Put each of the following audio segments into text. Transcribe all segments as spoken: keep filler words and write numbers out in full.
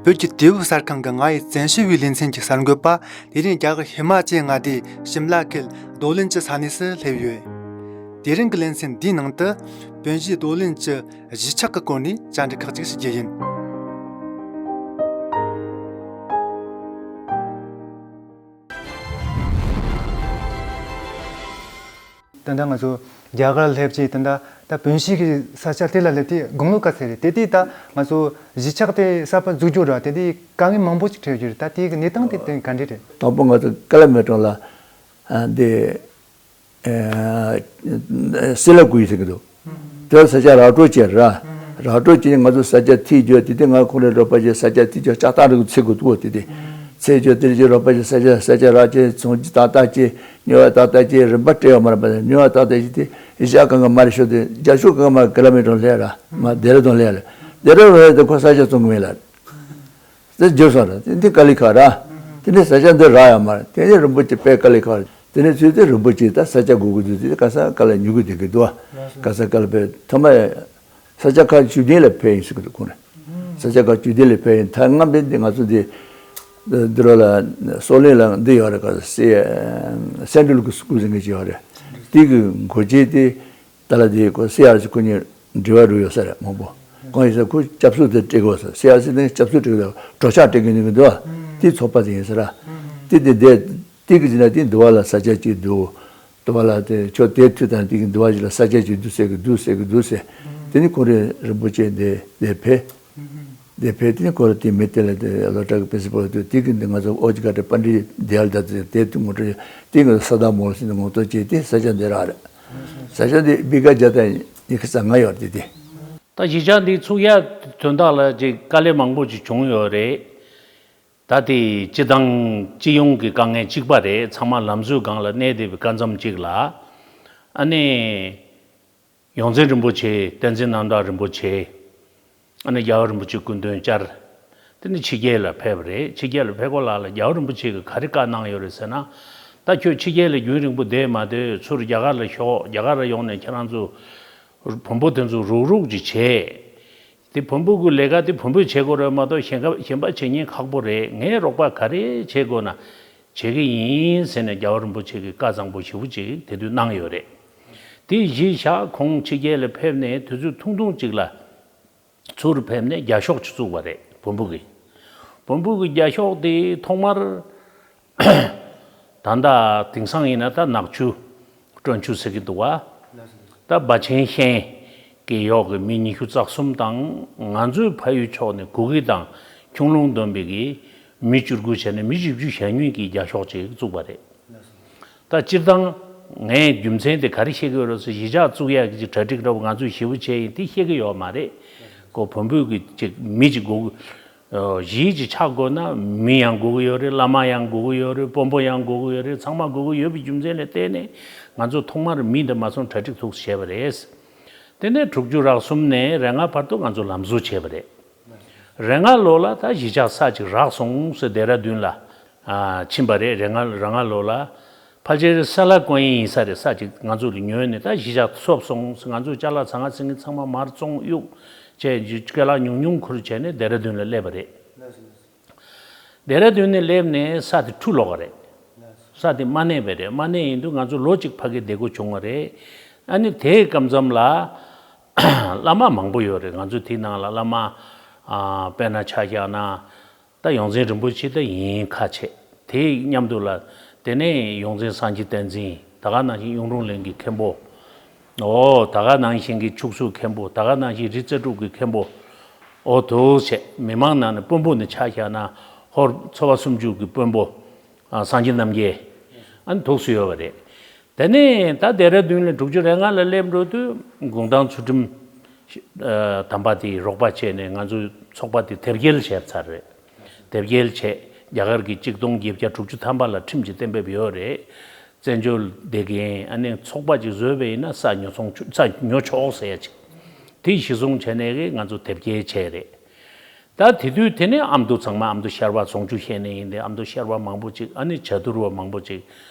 བོད་ཀྱི་དེའུ་གསར་ཁང་གི་ང་ཡི་བཙན་བྱོལ་བའི་ལེ་ཚན་གྱི་གསར་འགོད་པ་དེ་རིང་རྒྱ་གར་ཧི་མ་ཅལ་མངའ་སྡེའི་ཤིམ་ལ་ཁུལ་རྡོ་ལིན་གྱི་ས་གནས་སུ་སླེབས་ཡོད། དེ་རིང་གི་ལེ་ཚན་འདིའི་ནང་དུ་བོན་གཞིས་རྡོ་ལིན་གྱི་གཞིས་ཆགས་ཀྱི་སྐོར་ནས་བཅར་འདྲི་ཁག་ཅིག་ཞུ་རྒྱུ་ཡིན། ད་ལྟ་ང་ཚོ་རྒྱ་གར་སླེབས་རྗེས་ད་ལྟ་ད་བོན་གཞིས་ཀྱི་ས་ཆ་དེ་ལ་སླེབས་དུས་དགུང་ལོ་ག་ཚོད་རེད། དེ་དུས་ད་ང་ཚོ་གཞིས་ཆགས་དེ་གསར་པ་འཛུགས་རྒྱུ་ར་དེ་དུས་དཀའ་ངལ་མང་པོ་ཞིག་འཕྲད་རྒྱུ་རེད། ད་དེའི་གནས་སྟངས་དེ་དེ་ག་འདྲ་རེད། དང་པོ་ང་ཚོ་ཀ་ལ་མེ་ཀྲོང་ལ་ཨ་འདི་ཨ་སི་ལ་ཀུའི་ཟེར་གི་འདུག་དེར་ས་ཆ་ར་སྤྲོད་བྱས་ར། ར་སྤྲོད་བྱས་ནས་ང་ཚོ་ས་ཆ་ཐིག་རྒྱུ་དེ་དེ་ང་ཁོང་རའི་རོགས་པ་ཞིག་ས་ཆ་ཐིག་རྒྱུ་ལྕགས་ཐག་རིང་ཚེ་དགོས་འདུག་དེ་དེ་ཚེ་རྒྱུ་དེ་རྗེས་རོགས་པ་ཞིག་ས་ཆ་ས་ཆ་རག་བྱས་ཚོང་ཅི་ཏག་ཏག་བྱས་ཉོ་བ་ཏག་ཏག་བྱས་རིན་པ་སྤྲད་ཡོད་མ་རེད་པ། ཉོ་བ་ཏག་ཏག་བྱས་དེ་ཡི་ཤག་གང་ག་མ་རེད་ཤོག་དེ་རྒྱ་ཤོག་གང་ག་མ་རེད། ཀི་ལོ་མི་ཊར་ལྷག་ར་མ་ལྡེ་ར་ལྡུན་ལྷག་ར། ལྡེ་ར་ལྡུན་ལྷག་དེ་ཁོ་ས་ཆ་བཙོང་གི་མེད་ལ། དེ་བརྗོད་སོང་ར། དེ་འདི་དཀའ་ལས་ཁག་ར། དེ་ནས་ས་ཆ་འདི་རག་ཡོད་མ་རེད། དེ་ནས་རིན་པོ་ཆེ་དཔེ་དཀའ་ལས་ཁག་རེད། དེ་ནས་ཚུལ་དེ་རིན་པོ་ཆེ་ད་ས་ཆ་དགོས་ཀྱི་འདུག་དེ་ག་ས་ག་ལ་ཉོ་གི་བསྡད་ཀྱི་འདུག་ག་ས་ག་ལ་ཕེབས་ཐོག་མ་ས་ཆ་ཁག་བཅུ་བདུན་ལ་ཕེབས་ཡིན་ཟེར་གི་འདུག་ཁོང་རེ། ས་ཆ་ཁག་བཅུ་བདུན་ལ་ཕེབས་ཡིན། ད་སྔ་མོ་འདི་ང་ཚོ་འདི་འདི་རོ་ལ་སོག་གླིང་ལ་འདི་ཡོད་རེད། ག་ས་སེ་སེན་ཊྲལ་གི་སི་ཀུལ་ཟེར་མཁན་ཅིག་ཡོད་རེད། དེ་གི་འགོ་བྱེད་དེ། ཏཱ་ལ་དེ་ཁོ་སི་ཨར་སི་ཁོ་གཉིས་འབྲེལ་བ་རུ་ཡོད་ས་རེད་མང་པོ། གང་ཡིན་ཟེར་ཁོ་སྐྱབས་སུ་དེ་སྤྲད་དགོས་ས། སི་ཨར་སི་དེ་སྐྱབས་སུ་སྤྲད་དགོས་ས་གྲོས་ཆོད་སྤྲད་མཁན་ནི་འདུག་དེ་ཚོགས་པ་དེ་ཡིན་ས་ར། དེ་དེ་དེ་དེ་གི་ཟིན་ན་དེ་འདི་བ་ལ་ས་ཆ་གཅིག་འདུག་འདི་བ་ལ་དེ་ཁྱོད་དེ་མཐུད་དང་དེ་གི་འདི་བ་ཞིག་ལ་ས་ཆ་གཅིག་འདུག་ཟེར་གི་འདུག་ཟེར་གི་འདུག་ཟེར། དེ་ནི་ཁོ་རེ་རིན་པོ་ཆེ་འདི་དེ་ཕེ། དེ་ཕེ་དེ་ནི་ཁོ་རེ་དེ་མི་དེ་ལ་དེ་ལོ་དྲག་གི་པེ་སི་པོ་དེ་དེ་གི་འདི་ང་ཚོ་ཨོ་ཅི་ཀ་ཏྲེ་པན་ཌི་དེ་ཡལ་ད་དེ་དེ་དུ་ངོ་སྤྲོད་དེ་ང་ཚོ་ས་དང་མོལ་སི་ངོ་ཏོ་བྱས་དེ་ས་ཆ་འདི་རག་རེད། ས་ཆ་འདི་བི་ག་རྒྱ་ད་ཉི་ཁ་ས་ང་ཡོད་དེ་དེ། ད་གཞིས་ཆགས་འདི་ཚུགས་ཡ་དོན་དག་ལ་ཅིག་དཀའ་ལས་མང་པོ་ཅིག་བྱུང་ཡོད་རེད། ད་དེ་སྤྱི་བཏང་སྤྱི་ཡོངས་ཀྱི་དཀའ་ངལ་གཅིག་པ་རེད། ཚང་མ་ལམ་བཟོའི་སྒང་ལ་གནས་བསྡད་པའི་སྐབས་མཚམས་གཅིག་ལ་ཨ་ནི་ཡོངས་འཛིན་རིན་པོ་ཆེ་བསྟན་འཛིན་རྣམ་དག་རིན་པོ་ཆེ། ཨ་ནི་རྒྱལ་བ་རིན་པོ་ཆེ་སྐུ་མདུན་བཅར། དེ་ནི་ཕྱི་རྒྱལ་ལ་ཕེབས་པ་རེད། ཕྱི་རྒྱལ་ལ་ཕེབས་སྐོར་ལ་ལ་རྒྱལ་བ་རིན་པོ་ཆེ་གིས་ག་རེ་བཀའ་གནང་ཡོད་རེད་ཟེར་ན། ད་ཁྱོད་ཕྱི་རྒྱལ་ལ་རྒྱུན་རིང་པོ་བསྡད་མ་སྡོད། ཚུར་རྒྱ་གར་ལ་ཤོག་རྒྱ་གར་ལ་ཡོང་ནས་ཁྱེད་རང་ཚོ་བོན་པོ་དེ་ཚོ་རུག་རུག་ཅིག་བྱས། དེ་བོན་པོ་གི་ལས་ཀ་དེ་བོན་པོས་བྱེད་དགོས་རེད་མ་གཏོགས་གཞན་ཀ་གཞན་པ་བྱེད་ཉེན་ཁག་པོ་རེད། ངས་རོགས་པ་ག་རེ་བྱེད་དགོས་ན་བྱེད་ཀྱི་ཡིན་ཟེར་ནས་རྒྱལ་བ་རིན་པོ་ཆེ་གིས་བཀའ་བཟང་པོ་ཞེ་པོ་ཅིག་དེ་དུས་གནང་ཡོད་རེད། དེ་གཞིས་ཆགས་ཁོང་ཕྱི་རྒྱལ་ལ་ཕེབས་ནས་དུས་ཚོད་ཐུང་ཐུང་ཅིག་ལ། ཚུར་ཕེབས་ནས་རྒྱ་ཤོག་ཅིག་བཙུགས་པ་རེད་བོན་པོ་གིས། བོན་པོ་གི་རྒྱ་ཤོག་དེ་ཐོག་མར་ད་ལྟ་དེང་སང་ཡིན་ན་ད་ནག་ཆུ་ཀྲོན་ཆུ་ཟེར་གི་འདུག་བ། ད་སྦ་ཆེན་ཤན་གྱི་ཡོག་གི་མི་ཉི་ཤུ་རྩ་གསུམ་དང་ང་ཚོའི་ཕ་ཡུལ་ཕྱོགས་ནས་གུ་གེ་དང་ཁྱུང་ལུང་བསྡོམས་པའི་གི་མི་བཅུ་དགུ་བྱས་ནས་མི་བཞི་བཅུ་ཞེ་གཉིས་ཀྱི་རྒྱ་ཤོག་ཅིག་བཙུགས་པ་རེད། ད་སྤྱིར་བཏང་ངས་རྒྱུ་མཚན་དེ་ག་རེ་བཤད་ཀྱི་ཡོད་རེད་ཟེར། གཞིས་ཆགས་བཙུགས་ཡག་གི་གྲ་སྒྲིག་འདྲ་པོ་ང་ཚོས་ཞེ་པོ་བྱས་ཡིན་དེ་བཤད་ཀྱི་ཡོད་མ་རེད། ཁོ་བོན་པོའི་གི་ཅིག་མི་ཅིག་དགོས་ཀྱི། གཞིས་ཅིག་ཆགས་དགོས་ན་མི་ཡང་དགོས་ཀྱི་ཡོད་རེད། བླ་མ་ཡང་དགོས་ཀྱི་ཡོད་རེད། དཔོན་པོ་ཡང་དགོས་ཀྱི་ཡོད་རེད། ཚང་མ་དགོས་ཀྱི་ཡོད་པའི་རྒྱུ་མཚན་ལ་བརྟེན་ནས་ང་ཚོ་ཐོག་མར་མི་འདི་མ་སོང་གྲ་སྒྲིག་ཐུགས་སུ་བྱས་པ་རེད། དེ་ནས་དྲུག་ཅུ་རེ་གསུམ་ནས་རེ་ལྔ་བར་དུ་ང་ཚོ་ལམ་བཟོ་བྱས་པ་རེད། རེ་ལྔ་ལོ་ལ་ད་གཞིས་ཆགས་ས་ཅིག་རག་སོང་ཟེར་ལྡེ་ར་ལྡུན་ལ་ཨ་ཕྱིན་པ་རེད། རེ་ལྔ་རེ་ལྔ་ལོ་ལ་ཕལ་ཆེར་ས་ལ་ཀོན་ཡིན་ས་རེད། ས་ཅིག་ང་ཚོ་ལ་ཉོས་ནས་ད་གཞིས་ཆགས་ཐོབ་སོང་ཟེར། ང་ཚོ་ཅ་ལག་ཚང་ང་ཚིག་ངི་ཚང་མ་མར་བཙོང་གཡུག་བྱས་རྒྱུ་སྐལ་ལག་ཉུང་ཉུང་ཁུར་བྱས་ནས་ལྡེ་ར་ལྡུན་ལ་སླེབས་པ་རེད། ལྡེ་ར་ལྡུན་ནས་སླེབས་ནས་ས་དེ་འཁྲུ་ལོག་ག་རེད། ས་དེ་མ་གནས་པ་རེད། མ་གནས་ཡིན་དུས་ང་ཚོ་ལོ་གཅིག་ཕ་གི་བསྡད་དགོས་བྱུང་བ་རེད། ཨ་ནི་དེའི་སྐབས་མཚམས་ལ་བླ་མ་མང་པོ་ཡོད་རེད། ང་ཚོ་དེའི་ནང་ལ་བླ་མ་ཨ་དཔེར་ན་ཆ་བཞག་ན་ད་ཡོངས་འཛིན་རིན་པོ་ཆེ་ད་ཡིན་ཁ་ཆེ། དེ་མཉམ་དུ་ལ་དེ་ནས་ཡོངས་འཛིན་སངས་རྒྱས་བསྟན་འཛིན། ད་ག་ནང་བཞིན་གཡུང་དྲུང་གླིང་གི་མཁན་པོ། ཨོ་ད་ག་ནང་བཞིན་གྱི་ཕྱུགས་སུ་མཁན་པོ། ད་ག་ནང་བཞིན་རི་རྩེ་དྲུག་གི་མཁན་པོ། ཨོ་དུ་བྱས་མི་མང་ནང་ནས་དཔོན་པོ་ནས་ཆ་བཞག་ན་ཧོར་ཚོ་པ་སུམ་ཅུ་གི་དཔོན་པོ། ཨ་སངས་རྒྱས་རྣམ་རྒྱལ། ཨ་ནི་ཐུགས་སུ་ཡོད་པ་རེད། དེ་ནས་ད་ལྡེ་ར་ལྡུན་ལ་དྲུག་ཅུ་རེ་ལྔ་ལ་སླེབས་འགྲོ་དུས་གུང་ཐང་ཚུལ་ཁྲིམས་ཨ་དམ་པ་དེའི་རོགས་པ་བྱས་ནས་ང་ཚོའི་ཚོགས་པ་དེ་དེབ་སྐྱེལ་བྱས་ཚར་རེད། དེབ་སྐྱེལ་བྱས་རྒྱ་གར་གྱི་གཅིག་སྟོང་བརྒྱད་བརྒྱ་དྲུག་ཅུ་ཐམ་པ་ལ་ཁྲིམས་ཀྱི་གཏན་འབེབས་ཡོད་རེད། བཙན་བྱོལ་བསྡད་མཁན་ཨ་ནི་ཚོགས་པ་ཅིག་བཟོས་པ་ཡིན་ན་ས་ཉོ་ཚོང་ཆུ་ས་ཉོ་ཆོག་ཟེར་ཡ་ཅིག་དེ་གཞི་བཟུང་བྱས་ནས་གི་ང་ཚོ་དེབ་སྐྱེལ་བྱས་རེད། ད་དེ་དུས་དེ་ནས་ཨ་མདོ་ཚང་མ་ཨ་མདོ་ཤར་བ་ཚོང་ཆུ་ཤེས་ནས་ཡིན་ཏེ་ཨ་མདོ་ཤར་བ་མང་པོ་ཅིག་ཨ་ནི་བྱ་དུར་བ་མང་པོ་ཅིག་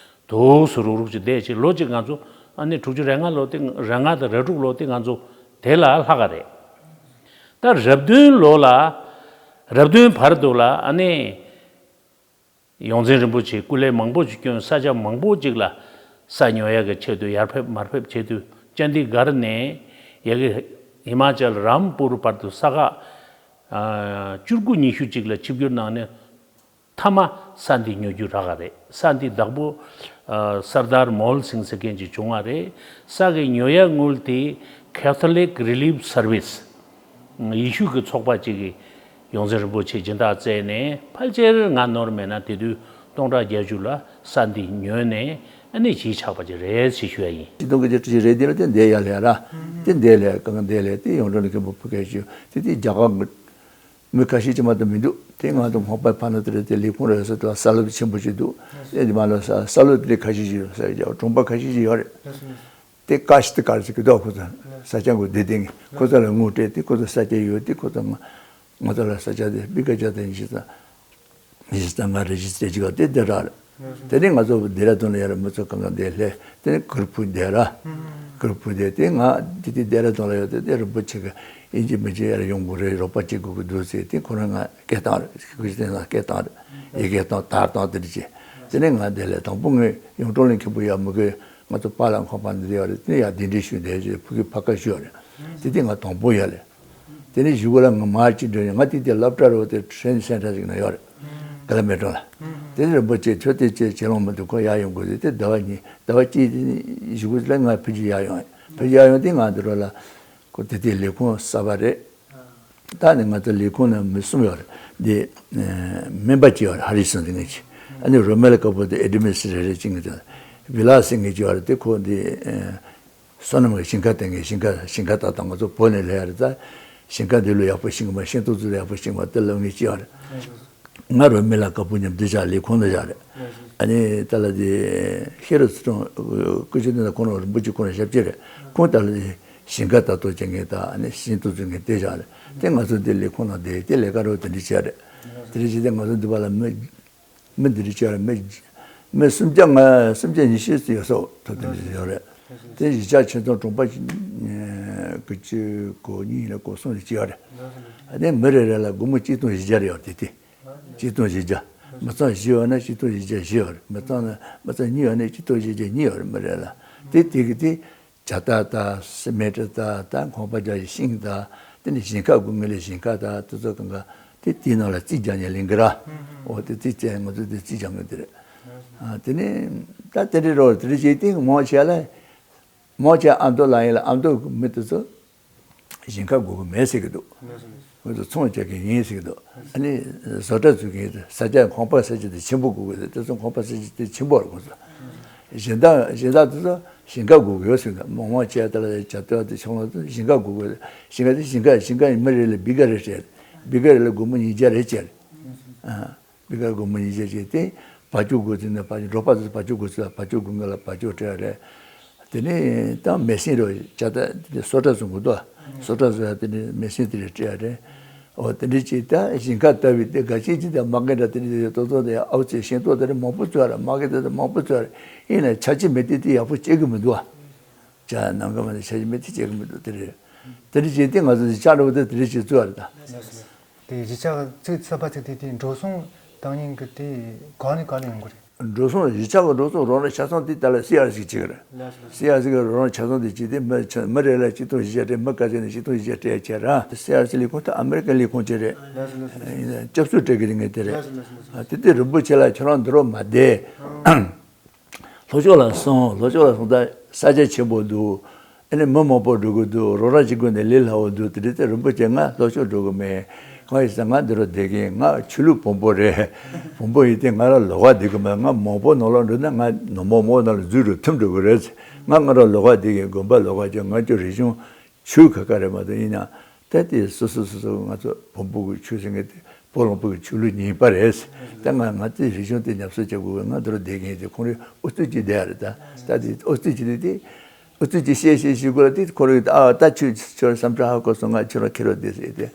དུག་སུ་རུག་རུག་ཅིག་བསྡད་ཅིག་ལོ་གཅིག་ང་ཚོ་ཨ་ནི་དྲུག་ཅུ་རེ་ལྔ་ལོ་དེ་རེ་ལྔ་དང་རེ་དྲུག་ལོ་དེ་ང་ཚོ་དེ་ལ་ལྷག་ག་རེད། ད་རེ་བདུན་ལོ་ལ་ རབ་བདུན་བར་དུ་ལ་ཨ་ནི་ཡོངས་འཛིན་རིན་པོ་ཆེས་སྐུ་ལས་མང་པོ་ཞིག་བསྐྱོན། ས་ཆ་མང་པོ་ཅིག་ལ་ས་ཉོ་ཡག་གི་ཆེད་དུ་ཡར་ཕེབས་མར་ཕེབས་བྱེད་དུས། ཅནྡི་གྷར་ནས་ཡ་གི་ཧི་མ་ཅལ་རམ་པུར་བར་དུ་ས་ཁག་ཨ་བཅུ་དགུ་ཉི་ཤུ་ཅིག་ལ་ཆིབས་བསྒྱུར་གནང་ནས། མཐའ་མ་ས་འདི་ཉོ་རྒྱུ་རག་ག་རེད། ས་འདི་བདག་པོ་ཨ་སར་དར་མོལ་སིང་ཟེར་མཁན་ཅིག་བྱུང་བ་རེད། ས་གི་ཉོ་ཡག་དངུལ་དེ་Catholic Relief Service ཡེ་ཤུ་གི་ཚོགས་པ་ཅིག་གིས་ཡོངས་འཛིན་རིན་པོ་ཆེ་སྦྱིན་བདག་བསྩལ་ནས། ཕལ་ཆེར་ང་ནོར་མེད་ན་དེ་དུས་སྟོང་ཕྲག་བརྒྱད་ཅུ་ལ་ས་འདི་ཉོས་ནས་ཨ་ནི་གཞིས་ཆགས་པ་ཅིག་རེད་ཅེས་ཞུ་ཡ་ཡིན། ཆིག་སྟོང་དགུ་བརྒྱ་བཅུ་བཞི་རེད། དེ་ལ་དེ་འདས་ཡ་ལས་ར། དེ་འདས་ལས་གང་འདས་ལས་དེ་ཡོངས་གྲགས་ལ་མཁན་པོ་ཕུ་ཁ་ཤིའུ་དེ་དེ་རྒྱ་གར་མི་ཁ་ཤས་ཅིག་མ་གཏོགས་མི་འདུག་དེ་ང་ཚོ་ཧོང་པའི་ཕ་ན་དེ་རེད། དེ་ལས་ཁུངས་རེད་ཟེར་དུས་ས་སློབ་ཆེན་པོ་ཅིག་འདུག་དེ་མ་ལ་ས་ས་སློབ་དེ་ཁ་ཤས་ཅིག་ཡོད་ས་ཡོད། གྲོང་པ་ཁ་ཤས་ཅིག་ཡོད་རེད། དེ་ཀ་ཤི་ཏི་ཀར་ཟེར་གི་འདུག་ཁོ་ཚོ་ས་སྐྱ་འགོ་བདེ་ལྡན་གི་ཁོ་ཚོ་ལ་དངུལ་སྤྲད་དེ་ཁོ་ཚོ་ས་སྐྱ་ཡོད་དེ་ཁོ་ཚོ་ང་ང་ཚོ་ལ་ས་སྐྱ་དེ་པི་ཀ་ཅ་དེ་ཉི་ཤུ་ཙམ། ཉི་ཤུ་རྩ་ལྔ་རེ་བཞི་རྩ་གཅིག་ག་དེ་དེ་རག་རེད། དེ་ནས་ང་ཚོ་ལྡེ་ར་ལྡུན་ལ་ཡར་མི་ཚོ་གང་ག་འདིར་སླེབས། དེ་ནས་གུར་ཕུབ་བསྡད་ར། གུར་ཕུབ་བསྡད་དེ་ང་དེ་དེ་ལྡེ་ར་ལྡུན་ལ་ཡོད་དེ་དེ་རིན་པོ་ཆེ་གི་ཨིན་ཇི་མི་ཇི་ཡར་ཡོང་དགོས་རེད། རོགས་པ་བྱེད་དགོས་ཀྱི་འདུག་ཟེར་དེ་ཁོ་རང་ང་སྐད་བཏང་རེད། སྐད་བཏང་རེད། ཡི་གེ་བཏང་དར་བཏང་དེ་འདྲ་བྱས། དེ་ནས་ང་འདི་ལ་དང་པོ་ངས་ཡོངས་གྲགས་ལ་མཁན་པོ་ཡར་མི་དགོས། ང་ཚོ་པཱ་ལགས་ཁང་པ་འདི་ཡོད་རེད། དེ་ནས་ཡར་གདན་འདྲེན་ཞུས་བསྡད་ཅེས་ཕུ་གུ་ཕ་ཁ་ཞུས་རེད། དེ་དེ་ང་དང་པོ་ཡར་ལས། དེ་ནས་གཞུག་གུ་ལ་ང་མར་ཅིག་འགྲོ་ཡོང་། ང་དེ་དེ་སློབ་གྲྭ་རུ་དེ་ཊེ་རེ་ནིང་སེན་ཊར་ཅིག་ན་ཡོད་རེད། ཀ་ལ་མེ་ཏྲོ་ལ། དེ་ནས་རིན་པོ་ཆེ་ཁྱོད་དེ་ཅེ་ཅེ་ལོང་མི་འདུག་ཁོ་ཡར་ཡོང་དགོས་ཟེར། དེ་ཟླ་བ་གཉིས་ཟླ་བ་གཅིག་གཞུག་གུ་ལ་ང་ཕུ་ཇི་ཡར་ཡོང་། ཕུ་ཇི་ཡར་ཡོང་དེ་ང་འདི་རུ་ལ་ཁོ་དེ་དེ་ལས་ཁུངས་གསར་པ་རེད། ད་ནི་ང་ཚོ་ལས་ཁུངས་ནང་མི་གསུམ་ཡོད་རེད། དེ་སྨན་པ་གཅིག་ཡོད་རེད། ཧ་རི་སོན་ཟེར་མཁན་ཅིག་ཨ་ནི་རོ་མེ་ལ་དཀར་པོ་དེ་ཨེ་ཌི་མི་སི་རེ་རེ་གཅིག་ངེས་ཅན། བི་ལ་ཟེར་མཁན་གཅིག་ཡོད་རེད། དེ་ཁོ་དེ། བསོད་ནམས་ཀྱི་ཞིང་ཁ་དེ་ངས་ཞིང་ཁ་ཞིང་ཁ་ཏག་ཏག་ང་ཚོ་བོད་ནས་སླེབས་ཡ་རེད། ད་ཞིང་ཁ་འདི་ལོ་ཡག་པོ་ཤེས་གི་མ་ཤེས་ཏོག་ཙམ་ཡག་པོ་ཤེས་མ་དེ་ལབ་ངེས་ཅི་ཡང་རེད། ང་རོ་མི་ལ་དཀར་པོ་མཉམ་དུ་བཞག་ལས་ཁུངས་ལ་བཞག་རེད། ཨ་ནི་ད་ལ་དེ་ཤེས་རབ་ཚུལ་ཁྲིམས་སྐུ་ཞབས་དེ་ཁོང་རང་རིན་པོ་ཆེ་ཁོང་རང་ཞབས་ཕྱི་རེད། ཁོང་ད་ལ་དེ་ཞིང་ཁ་ཏག་ཏག་བྱེད་མཁན་དང་ཨ་ནི་ཤེས་ཏོག་ཙམ་མཁན་དེ་བཞག་རེད། དེ་ང་ཚོ་དེ་ལས་ཁུངས་ནང་བསྡད་དེ་ལས་ཀ་རོ་དེ་འདྲ་བྱས་རེད། དེ་འདྲ་བྱས་ཏེ་ང་ཚོ་འདི་པ་ལ་མི། མི་འདི་རིགས་ཅིག་ཡོད་རེད། མི་མི་སུམ་བརྒྱ་ང་སུམ་བརྒྱ་ཉི་ཤུ་ཙམ་ཡོད་ས་འོ་ཐོབ་ཐང་ཅིག་ཡོད་རེད། དེ་གཞིས་ཆགས་ཆེད་དོན་དྲུང་པ་ཅིག་དགུ་བཅུ་གོ་གཉིས་ལ་གོ་གསུམ་ཅིག་ཡོད་རེད། ཨ་ནི་མི་རེ་རེ་ལ་སྒོར་མོ་གཅིག་སྟོང་བཞི་བརྒྱ་རེ་ཡོད་རེད། དེ་དེ་གཅིག་སྟོང་བཞི་བརྒྱ། མི་ཚང་བཞི་ཡོད་ན་གཅིག་སྟོང་བཞི་བརྒྱ་བཞི་ཡོད་རེད། མི་ཚང་ན་མི་ཚང་གཉིས་ཡོད་ན་གཅིག་སྟོང་བཞི་བརྒྱ་གཉིས་ཡོད་རེད། མི་རེ་ལ་དེ་དེ་གི་དེ། ཇ་རྟ་དང་སི་མེ་ཊི་དང་ད་ཁང་པ་རྒྱག་ཡའི་ཤིང་དང་དེ་ནས་ཞིང་ཁ་དགོས་མཁན་ལ་ཞིང་ཁ་དང་དེ་ཚོ་གང་ག་དེ་དེའི་ནང་ལ་རྩིས་རྒྱག་ཉན་ལེན་གི་ར། འོ་དེ་རྩིས་བྱས་ང་ཚོ་དེ་རྩིས་རྒྱག་མཁན་དེ་རེད། ཨ་དེ་ནས་ད་དེ་འདྲའི་རོགས་དེ་འདྲ་བྱས་ཏེ་མང་ཆེ་ལ་མང་ཆེ་ཨ་མདོ་ལ་ཡིན་ལ་ཨ་མདོ་མི་དེ་ཚོ་ཞིང་ཁ་དགོས་ཀྱི་མེད་ཟེར་གི་འདུག་ང་ཚོ་ཚོང་རྒྱག་མཁན་ཡིན་ཟེར་གི་འདུག་ཨ་ནི་བཟོ་གྲྭ་བཙུགས་མཁན་ས་ཆ་ཁང་པ་ས་ཆ་དེ་ཆེན་པོ་དགོས་ཀྱི་རེད། དེ་ཚོ་ཁང་པ་ས་ཆ་དེ་ཆེན་པོ་རེད། ཁོང་ཚོ་གཞན་དག་གཞན་དག་དེ་ཚོ་ཞིང་ཁ་དགོས་ཀྱི་ཡོད་ཟེར་གི་འདུག་མང་མང་བྱས་ད་ལ་ཇ་སྟོད་དེ་ཆུང་ལ་དེ་ཞིང་ཁ་དགོས་ཀྱི་རེད། ཞིང་ཁ་དེ་ཞིང་ཁ་ཞིང་ཁ་མི་རེ་ལ་བི་ག་རེ་སྤྲད། བི་ག་རེ་ལ་སྒོར་མོ་ཉིས་བརྒྱ་རེ་སྤྲད། ཨ། སྤུས་ཀ་སྒོར་མོ་ཉིས་བརྒྱ་བྱས་ཏེ་བ་ཕྱུགས་དགོས་ཚུལ་ནས་བ་ཕྱུགས་འབྲོག་པ་ཚོས་བ་ཕྱུགས་དགོས་ཚུལ་ལ་བ་ཕྱུགས་དགོས་མཁན་ལ་བ་ཕྱུགས་སྤྲད་ཡ་རེད། དེ་ནས་ད་མེ་ཤིང་རོ་ཇ་ད་དེ་ནས་སོ་ཊ་བཟོ་དགོས་འདུག་སོ་ཊ་བཟོ་ཡ་དེ་ནས་མེ་ཤིང་དེ་རེ་སྤྲད་ཡ་རེད། འོ་དེ་འདྲ་ཅིག་ད་ཞིང་ཁ་ལྟ་བུའི་དེ་ག་ཅིག་ཅིག་དང་མ་གི་འདྲ་དེ་འདྲ་ཏོག་ཏོག་དེ་ཨའུ་ཚེ་ཤིང་ཏོག་དེ་འདྲ་མང་པོ་བཙོས་ཡ་རེད། མ་གི་དེ་འདྲ་མང་པོ་བཙོས་ཡ་རེད། ཡིན་ནའི་ཆ་ཅི་མེད་དེ་དེ་ཡག་པོ་སྐྱེ་གི་མི་འདུག་ཇ་ནམ་མཁའ་མ་དེ་ཆ་ཅི་མེད་དེ་སྐྱེ་གི་མི་འདུག་དེ་རེད། དེ་འདྲ་ཅིག་དེ་ང་ཚོ་ཅ་འདྲ་བོ་དེ་དེ་འདྲ་ཅིག་བཙོས་ཡ་རེད་ད། དེ་གཞིས་ཆགས་ཚིག་ཚུད་པ་ཚིག་དེ་དེ་འགྲོ་སོང་བཏང་ཉིན་གི་དེ་གང་ནས་གང་ནས་ཡོང་གི་རེད། འགྲོ་སོང་གཞིས་ཆགས་ཀྱི་འགྲོ་སོང་རོགས་རམ་ཆ་ཚང་དེ་ལྟ་ལ་སི་ཨར་སི་བྱེད་ཀྱི་རེད། སི་ཨར་སི་གི་རོགས་རམ་ཆ་ཚང་དེ་བྱེད་དེ་མི་ཆ་མི་རེ་ལ་གཅིག་སྟོང་བཞི་བརྒྱ་སྤྲད། མི་ག་ཚད་ནས་གཅིག་སྟོང་བཞི་བརྒྱ་སྤྲད་ཡ་བྱས་ར། སི་ཨར་སི་ལས་ཁུངས་དེ་ཨ་མེ་རི་ཀའི་ལས་ཁུངས་ཅིག་རེད། སྐྱབས་སུ་སྤྲད་ཀྱི་རེད་ངས་དེ་རེད། དེ་དེ་རིན་པོ་ཆེ་ལ་ཁྱོད་རང་འདི་རུ་མ་བསྡད། ལྷོ་ཕྱོགས་ལ་སོང་། ལྷོ་ཕྱོགས་ལ་སོང་ད་ས་ཆ་ཆེན་པོ་འདུག་ཨ་ནི་མི་མང་པོ་འགྲོ་གི་འདུག་རོགས་རམ་བྱེད་དགོས་ནས་ལས་སླ་བོ་འདུག་དེ་འདྲ་ཚེ་རིན་པོ་ཆེ་ང་ལྷོ་ཕྱོགས་འགྲོ་གི་མེད། གང་ཡིན་ཟེར་ང་འདི་རུ་བསྡད་ཀྱིན་ང་ཆོས་ལུགས་བོན་པོ་རེད། བོན་པོ་ཡིན་ཏེ་ང་རང་ལོགས་ཀ་བསྡད་གི་མེད། ང་མང་པོ་ནང་ལོགས་འགྲོ་ན་ང་ནང་མོག་མོག་ནང་ལ་འཛུལ་འགྲོ་ཐིམ་འགྲོ་གི་རེད། ང་ང་རང་ལོགས་ཀ་བསྡད་ཀྱིན་དགོན་པ་ལོགས་ཀ་ཅིག་ང་ཚོ་རིག་གཞུང་ཆོས་ཁ་ཁ་རེད་མ་གཏོགས་ཡིན་ན་ད་དེ་སོ་སོ་སོ་སོ་ང་ཚོ་བོན་པོ་གི་ཆོས་ཟེར་མཁན་དེ་བོད་ལུང་པ་གི་ཆོས་ལུགས་ཡིན་པ་རེད། ད་ང་ང་ཚོའི་རིག་གཞུང་དེ་ཉམས་གསོ་བྱེད་དགོས་ང་འདི་རུ་བསྡད་མཁན་དེ་ཁོང་རེ་ཨུ་ཚུགས་ཀྱིས་བསྡད་ཡ་རེད། ད་ད་དེ་ཨུ་ཚུགས་ཀྱིས་དེ་དེ་ཨུ་ཚུགས་ཀྱིས་བཤད་བཤད་བཤད་དགོས་ལ་དེ་ཁོ་རེ་ཨ་ད་ཁྱོད་ཁྱོད་བསམ་འཆར་ཧ་གོ་སོང་། ང་ཁྱོད་རང་ཁྱེར་རོགས་བསྡད་ཟེར་ཏེ་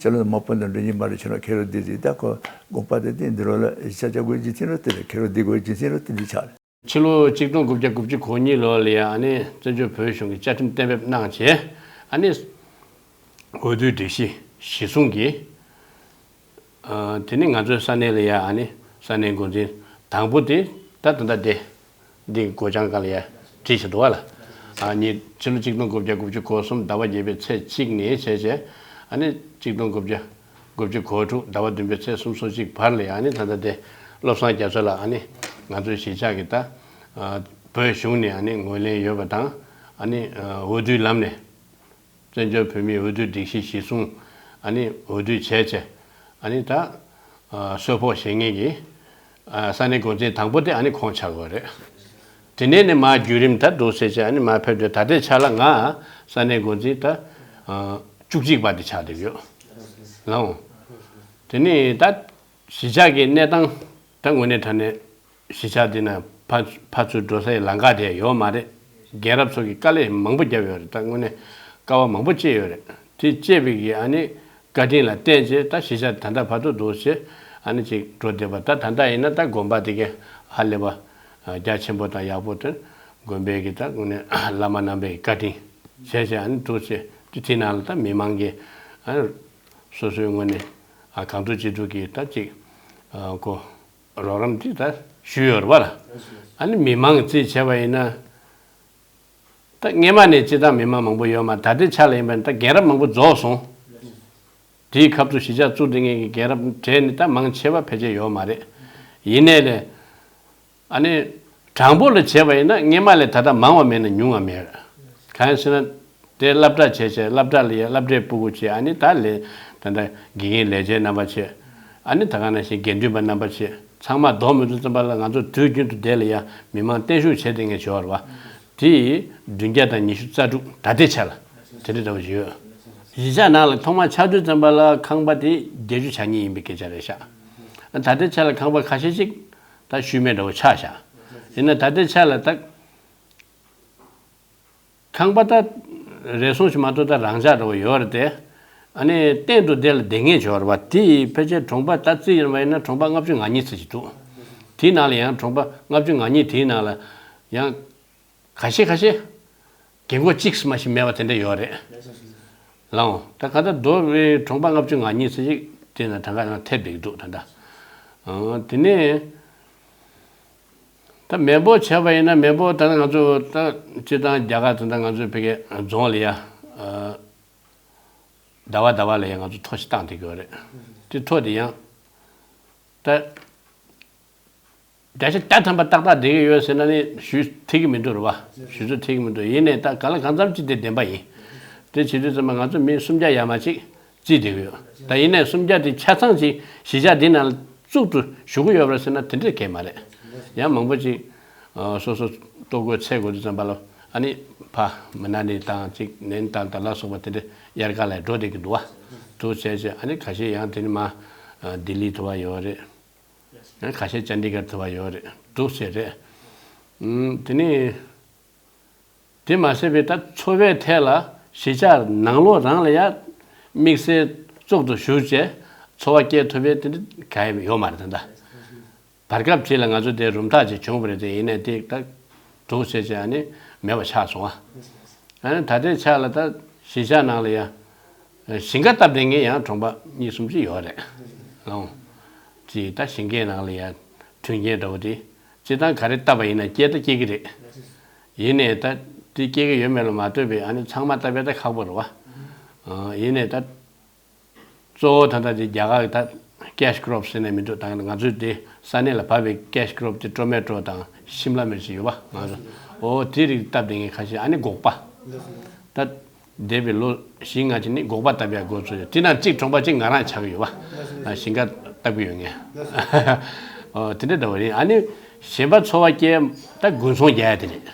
ཁྱོད་རང་མ་བུ་དང་འགྲོ་ཉིན་མ་རེད། ཁྱོད་རང་ཁྱེར་རོགས་བསྡད་ཟེར། ད་ཁོ་དགོངས་པ་དེ་དེ་འདི་རུ་ལ་ཤ་ཆ་དགོས་རྒྱུ་མཚན་རུ་དེ་རེད། ཁྱེར་རོགས་བསྡད་དགོས་རྒྱུ་མཚན་རུ་དེ་འདི་ཆགས་རེད། ཕྱི་ལོ་ཆིག་སྟོང་དགུ་བརྒྱ་དགུ་བཅུ་གོ་གཉིས་ལོ་ལ་ཡང་ཨ་ནི་བཙན་བྱོལ་བོད་གཞུང་གིས་བཅའ་ཁྲིམས་གཏན་འབེབས་གནང་བྱས། ཨ་ནི་འོས་བསྡུའི་སྒྲིག་གཞི་གཞི་བཟུང་གིས་ ཨ། དེ་ནི་ང་ཚོའི་ས་གནས་ལ་ཡ། ཨ་ནི་ས་གནས་འགོ་འཛིན་དང་པོ་དེ་ད་ད་ལྟ་དེ་འདི་སྒོ་བྱང་སྒང་ལ་ཡ་བྲིས་བཞག་འདུག་བ་ལ། ཨ་ནི་ཕྱི་ལོ་གཅིག་སྟོང་དགུ་བརྒྱ་དགུ་བཅུ་གོ་གསུམ་ཟླ་བ་བརྒྱད་པའི་ཚེས་གཅིག་ནས་བྱས་བྱས། ཨ་ནི་གཅིག་སྟོང་དགུ་བརྒྱ་དགུ་བཅུ་གོ་དྲུག་ཟླ་བ་བདུན་པའི་ཚེས་སུམ་ཅུ་སོ་གཅིག་བར་ལ་ཡ། ཨ་ནི་ད་ལྟ་དེ་བློ་བཟང་རྒྱ་མཚོ་ལགས། ཨ་ནི་ང་ཚོའི་གཞིས་ཆགས་ཀྱི་ད་ཨ་བོད་གཞུང་ནས་ཨ་ནི་ངོས་ལེན་ཡོད་པ་དང་། ཨ་ནི་ཨ་འོས་བསྡུའི་ལམ་ནས། བཙན་བྱོལ་བོད་མིའི་འོས་བསྡུའི་སྒྲིག་གཞི་གཞིར་བཟུང་། ཨ་ནི་འོས་བསྡུ་བྱས་བྱས། ཨ་ནི་ད་ཨ་གསོལ་ཕོགས་བཞེས་མཁན་གྱི་ཨ་ས་གནས་འགོ་འཛིན་དང་པོ་དེ་ཨ་ནི་ཁོང་ཆགས་ཡོད་རེད། དེ་ནས་ནི་མར་བརྒྱུད་རིམ་ད་འདུག་སེ་བྱས། ཨ་ནི་མར་ཕེབས་དུས་ད་ལྟའི་ཆ་ལ་ང་ས་གནས་འགོ་འཛིན་ད་ཨ་བཅུ་གཅིག་པ་དེ་ཆགས་བསྡད་ཡོད་ལགས། དེ་ནི་ད་གཞིས་ཆགས་ཀྱི་གནས་སྟངས་ད་དངོས་གནས་དྲང་གནས། གཞིས་ཆགས་འདི་ན་ཕར་ཕར་ཚུར་འགྲོ་སའི་ལམ་ཁ་དེ་ཡོད་མ་རེད། རྒན་རབས་ཚོ་གིས་དཀའ་ལས་མང་པོ་བརྒྱབ་ཡོད་རེད། ད་དངོས་གནས་དཀའ་བ་མང་པོ་སྤྱད་ཡོད་རེད། དེ་སྤྱད་པའི་གི་ཨ་ནི་བཀའ་དྲིན་ལ་བརྟེན་བྱས་ད་གཞིས་ཆགས་ད་ལྟ་བར་དུ་འདུག་སེ་ཨ་ནི་ཅིག་འགྲོ་བསྡད་པ། ད་ད་ལྟ་ཡིན་ན་ད་དགོན་པ་དེ་གའི་ཧ་ལས་པ་རྒྱ་ཆེན་པོ་དང་ཡག་པོ་དེ། དགོན་པའི་གི་ད་དངོས་གནས་བླ་མ་རྣམ་པའི་བཀའ་དྲིན་བྱས་བྱས་ཨ་ནི་འདུག་སེ། དེ་དེ་ནང་ལ་ད་མི་མང་གི་ཨ་ནི་སོ་སོའི་དངོས་གནས་ཨ་གང་ཐུབ་ཅི་ཐུབ་ཀྱིས་ད་ཅིག་ཨ་ཁོ། རོགས་རམ་དེ་ད་ཞུས་ཡོད་རེད་བ་ལ། ཨ་ནི་མི་མང་གིས་རྩིས་བྱས་པ་ཡིན་ན། ད་སྔས་མ་ནས་སྤྱིར་བཏང་མི་མང་མང་པོ་ཡོད་མ། ད་ལྟའི་ཆ་ལ་ཡིན་པ་ཡིན་ན་ད་རྒན་རབས་མང་པོ་རྫོགས་སོང་། དེའི་ཁ་ཐུག་གཞིས་ཆགས་བཙུགས་བསྡད་མཁན་གྱི་རྒན་རབས་གྲས་ནི་ད་མང་ཆེ་བ་ཕལ་ཆེར་ཡོད་མ་རེད། ཡིན་ནའི་ལས། ཨ་ནི་གྲངས་འབོར་ལ་བྱས་པ་ཡིན་ན་སྔས་མ་ལས་ད་ལྟ་མང་བ་མེད་ན་ཉུང་བ་མེད། གང་ཡིན་ཟེར་ན། དེ་སློབ་གྲྭ་བྱས་བྱས། སློབ་གྲྭ་ལ་ཡ་སློབ་གྲྭའི་སྤུ་གུ་བྱས། ཨ་ནི་ད་ལས་ད་ལྟ་དགེ་རྒན་ལས་བྱེད་རྣམ་པ་བྱས། ཨ་ནི་ད་ག་ནང་བཞིན་དགེ་འདུན་པ་རྣམ་པ་བྱས། ཚང་མ་བསྡོམས་ཡོང་དུས་ཙམ་པ་ལ་ང་ཚོ་དུས་རྒྱུན་དུ་དེ་ལ་ཡ་མི་མང་བརྟན་བཞུགས་བྱས་བསྡད་མཁན་ཅིག་ཡོད་རེད་བ། དེ་བདུན་བརྒྱ་དང་ཉི་ཤུ་རྩ་དྲུག་ད་ལྟའི་ཆ་ལ་དེ་འདྲ་འདྲ་བོ་ཞིག་ཡོད། གཞིས་ཆགས་ནང་ལ་ཐོག་མར་ཆགས་དུས་ཙམ་པ་ལ་ཁང་པ་དེ་བརྒྱད་ཅུ་གྱ་གཉིས་ཡིན་པའི་སྐད་ཆ་རེད་ཤག། ད་ལྟའི་ཆ་ལ་ཁང་པ་ཁ་ཤས་ཅིག་ད་ཤུལ་མེད་འདྲ་བོ་ཆགས་ཤག། ཡིན་ན་ད་ལྟའི་ཆ་ལ་ད། ཁང་པ་ད་རེ་ཟུང་ཞིག་མ་གཏོགས་ད་རང་འཇགས་འདྲ་བོ་ཡོད་རེད་དེ། ཨ་ནི་གཏན་དུ་དེ་ལ་བསྡད་མཁན་ཅིག་ཡོད་རེད་བ། དེ་ཡི་ཕལ་ཆེར་གྲོང་པ་ད་རྩིས་ཡིན་པ་ཡིན་ན་གྲོང་པ་ལྔ་བཅུ་ང་གཉིས་ཙམ་ཞིག་འདུག། དེའི་ནང་ལ་ཡང་གྲོང་པ་ལྔ་བཅུ་ང་གཉིས་དེའི་ནང་ལ་ཡང་ཁ་ཤས་ཁ་ཤས་རྒན་གོག་གཅིག་མ་ཞིག་མེད་པ་དེ་འདྲ་ཡོད་རེད། ལགས་འོང་། ད་ག་ད་མདོ་དབུས་གྲོང་པ་ལྔ་བཅུ་ང་གཉིས་ཙམ་ཞིག་དེ་ན་གྲངས་ཀ་ནང་ཐེབས་བསྡད་ཀྱི་འདུག་ད་ལྟ། ཨང་། དེ་ནས། ད་མེས་པོ་བྱས་པ་ཡིན་ན་མེས་པོ་ད་ང་ཚོ་ད་སྤྱིར་བཏང་རྒྱ་གར་དང་ད་ང་ཚོའི་བོད་ཀྱི་རྫོང་ལ་ཡ། ཨ། ཟླ་བ་ཟླ་བ་ལ་ཡ་ང་ཚོ་ཐོ་ཞིག་བཏང་བསྡད་ཀྱི་ཡོད་རེད། དེ་ཐོ་དེ་ཡང་ད་བརྒྱ་ཆ་བརྒྱ་ཐམ་པ་ཏག་ཏག་བསྡད་ཀྱི་ཡོད་ཟེར་ན་ནི་ཞུ་ཐིག་གི་མི་འདུག་རེད་བ། ཞུ་ཚོད་ཐིག་གི་མི་འདུག། ཡིན་ནའི་ད་གང་ལ་གང་འཚམ་ཅིག་དེ་བདེན་པ་ཡིན། དེ་བྱེད་དུས་ཙམ་པ་ང་ཚོ་མི་སུམ་བརྒྱ་ཡར་མར་ཅིག་རྩིས་བསྡད་ཀྱི་ཡོད། ད་ཡིན་ནའི་སུམ་བརྒྱ་དེ་ཆ་ཚང་ཅིག་གཞིས་ཆགས་འདི་ནང་བཙུགས་ཏུ་བཞུགས་ཀྱི་ཡོད་པ་རེད་ཟེར་ན་དེ་འདྲ་གང་ཡང་མ་རེད། ཡང་མང་པོ་ཅིག་ཨ། སོ་སོ་ལྟོ་གོས་འཚོལ་དགོས་དུས་ཙམ་པ་ལ་ཨ་ནི་ཕ་མི་ན་ནི་དང་ཅིག་ནན་དང་དེ་ལ་སོགས་པ་དེ་འདྲ་དབྱར་ཁ་ལ་འགྲོ་བསྡད་ཀྱི་འདུག་བ། འདུག་བྱས་བྱས་ཨ་ནི་ཁ་ཤས་ཡང་དེ་ནི་མར་ཨ། ལྡི་ལི་དུ་བ་ཡོད་རེད། ཡང་ཁ་ཤས་ཅན་ཌི་གར་དུ་བ་ཡོད་རེད། འདུག་བྱས་རེད། ཨུམ། དེ་ནི། དེ་མ་ཟད་པའི་ད་འཚོ་བའི་ཐད་ལ་གཞིས་ཆགས་ནང་ལོགས་རང་ལ་ཡ་དམིགས་བསལ་བཙུགས་ཏུ་བཞུགས་བྱས་འཚོ་བ་སྐྱེལ་ཐུབ་པའི་དེ་འདྲ་གང་ཡང་ཡོད་མ་རེད་ད་ལྟ། བར་སྐབས་ཅིག་ལ་ང་ཚོ་དེ་རུམ་ཐག་ཅིག་བྱུང་བ་རེད་དེ། ཡིན་ནའི་དེ་ད་འདུག་བྱས་བྱས་ཨ་ནི་མེད་པ་ཆགས་སོང་ཨ། ཨ་ནི་ད་ལྟའི་ཆ་ལ་ད་གཞིས་ཆགས་ནང་ལ་ཡ་ཞིང་ཁ་བཏབ་བསྡད་མཁན་ཡང་གྲོང་པ་གཉིས་གསུམ་ཅིག་ཡོད་རེད། ལགས་འོང་། ཅིག་ད་ཞིང་ཁའི་ནང་ལ་ཡ་མཐུན་རྐྱེན་འདྲ་བོ་དེ། སྤྱིར་བཏང་ག་རེ་བཏབ་པ་ཡིན་ན་སྐྱེ་ད་སྐྱེ་གི་རེད། ཡིན་ནའི་ད་དེ་སྐྱེ་གི་ཡོད་མེད་ལ་མ་ལྟོས་པའི་ཨ་ནི་ཚང་མ་བཏབ་པས་ད་ཁག་པོ་རེད་བ། ཨ། ཡིན་ནའི་ད་གཙོ་བོ་ད་ལྟ་དེ་རྒྱ་གར་གྱི་ད་ཀེཤ་ཀྲོབ་ཟེར་ནས་མི་འདུག། ད་ང་ཚོའི་དེ་ས་གནས་ལ་བབས་པའི་ཀེཤ་ཀྲོབ་དེ་ཊོ་མེ་ཊོ་དང་ཤིམ་ལ་མིར་ཅིག་ཡོད་བ། ང་ཚོ་ཨོ་དེ་རིགས་བཏབ་བསྡད་མཁན་ཁ་ཤས། ཨ་ནི་སྒོག་པ། ད་འདས་པའི་ལོ་བཞི་ལྔ་ཅིག་ནི་སྒོག་པ་བཏབ་ཡག་འགོ་ཚུགས་ཡོད། དེ་ནང་གཅིག་གྲོང་པ་གཅིག་ང་རང་ཆགས་ཀྱི་ཡོད་པ། ཞིང་ཁ་བཏབ་ཀྱི་ཡོད་ངས། ཨོ་དེ་འདྲ་འདྲ་བོ་རེད། ཨ་ནི་གཞན་པ་འཚོ་བ་སྐྱེལ་ད་དགུན་ཚོང་རྒྱག་ཡ་དེ་རེད།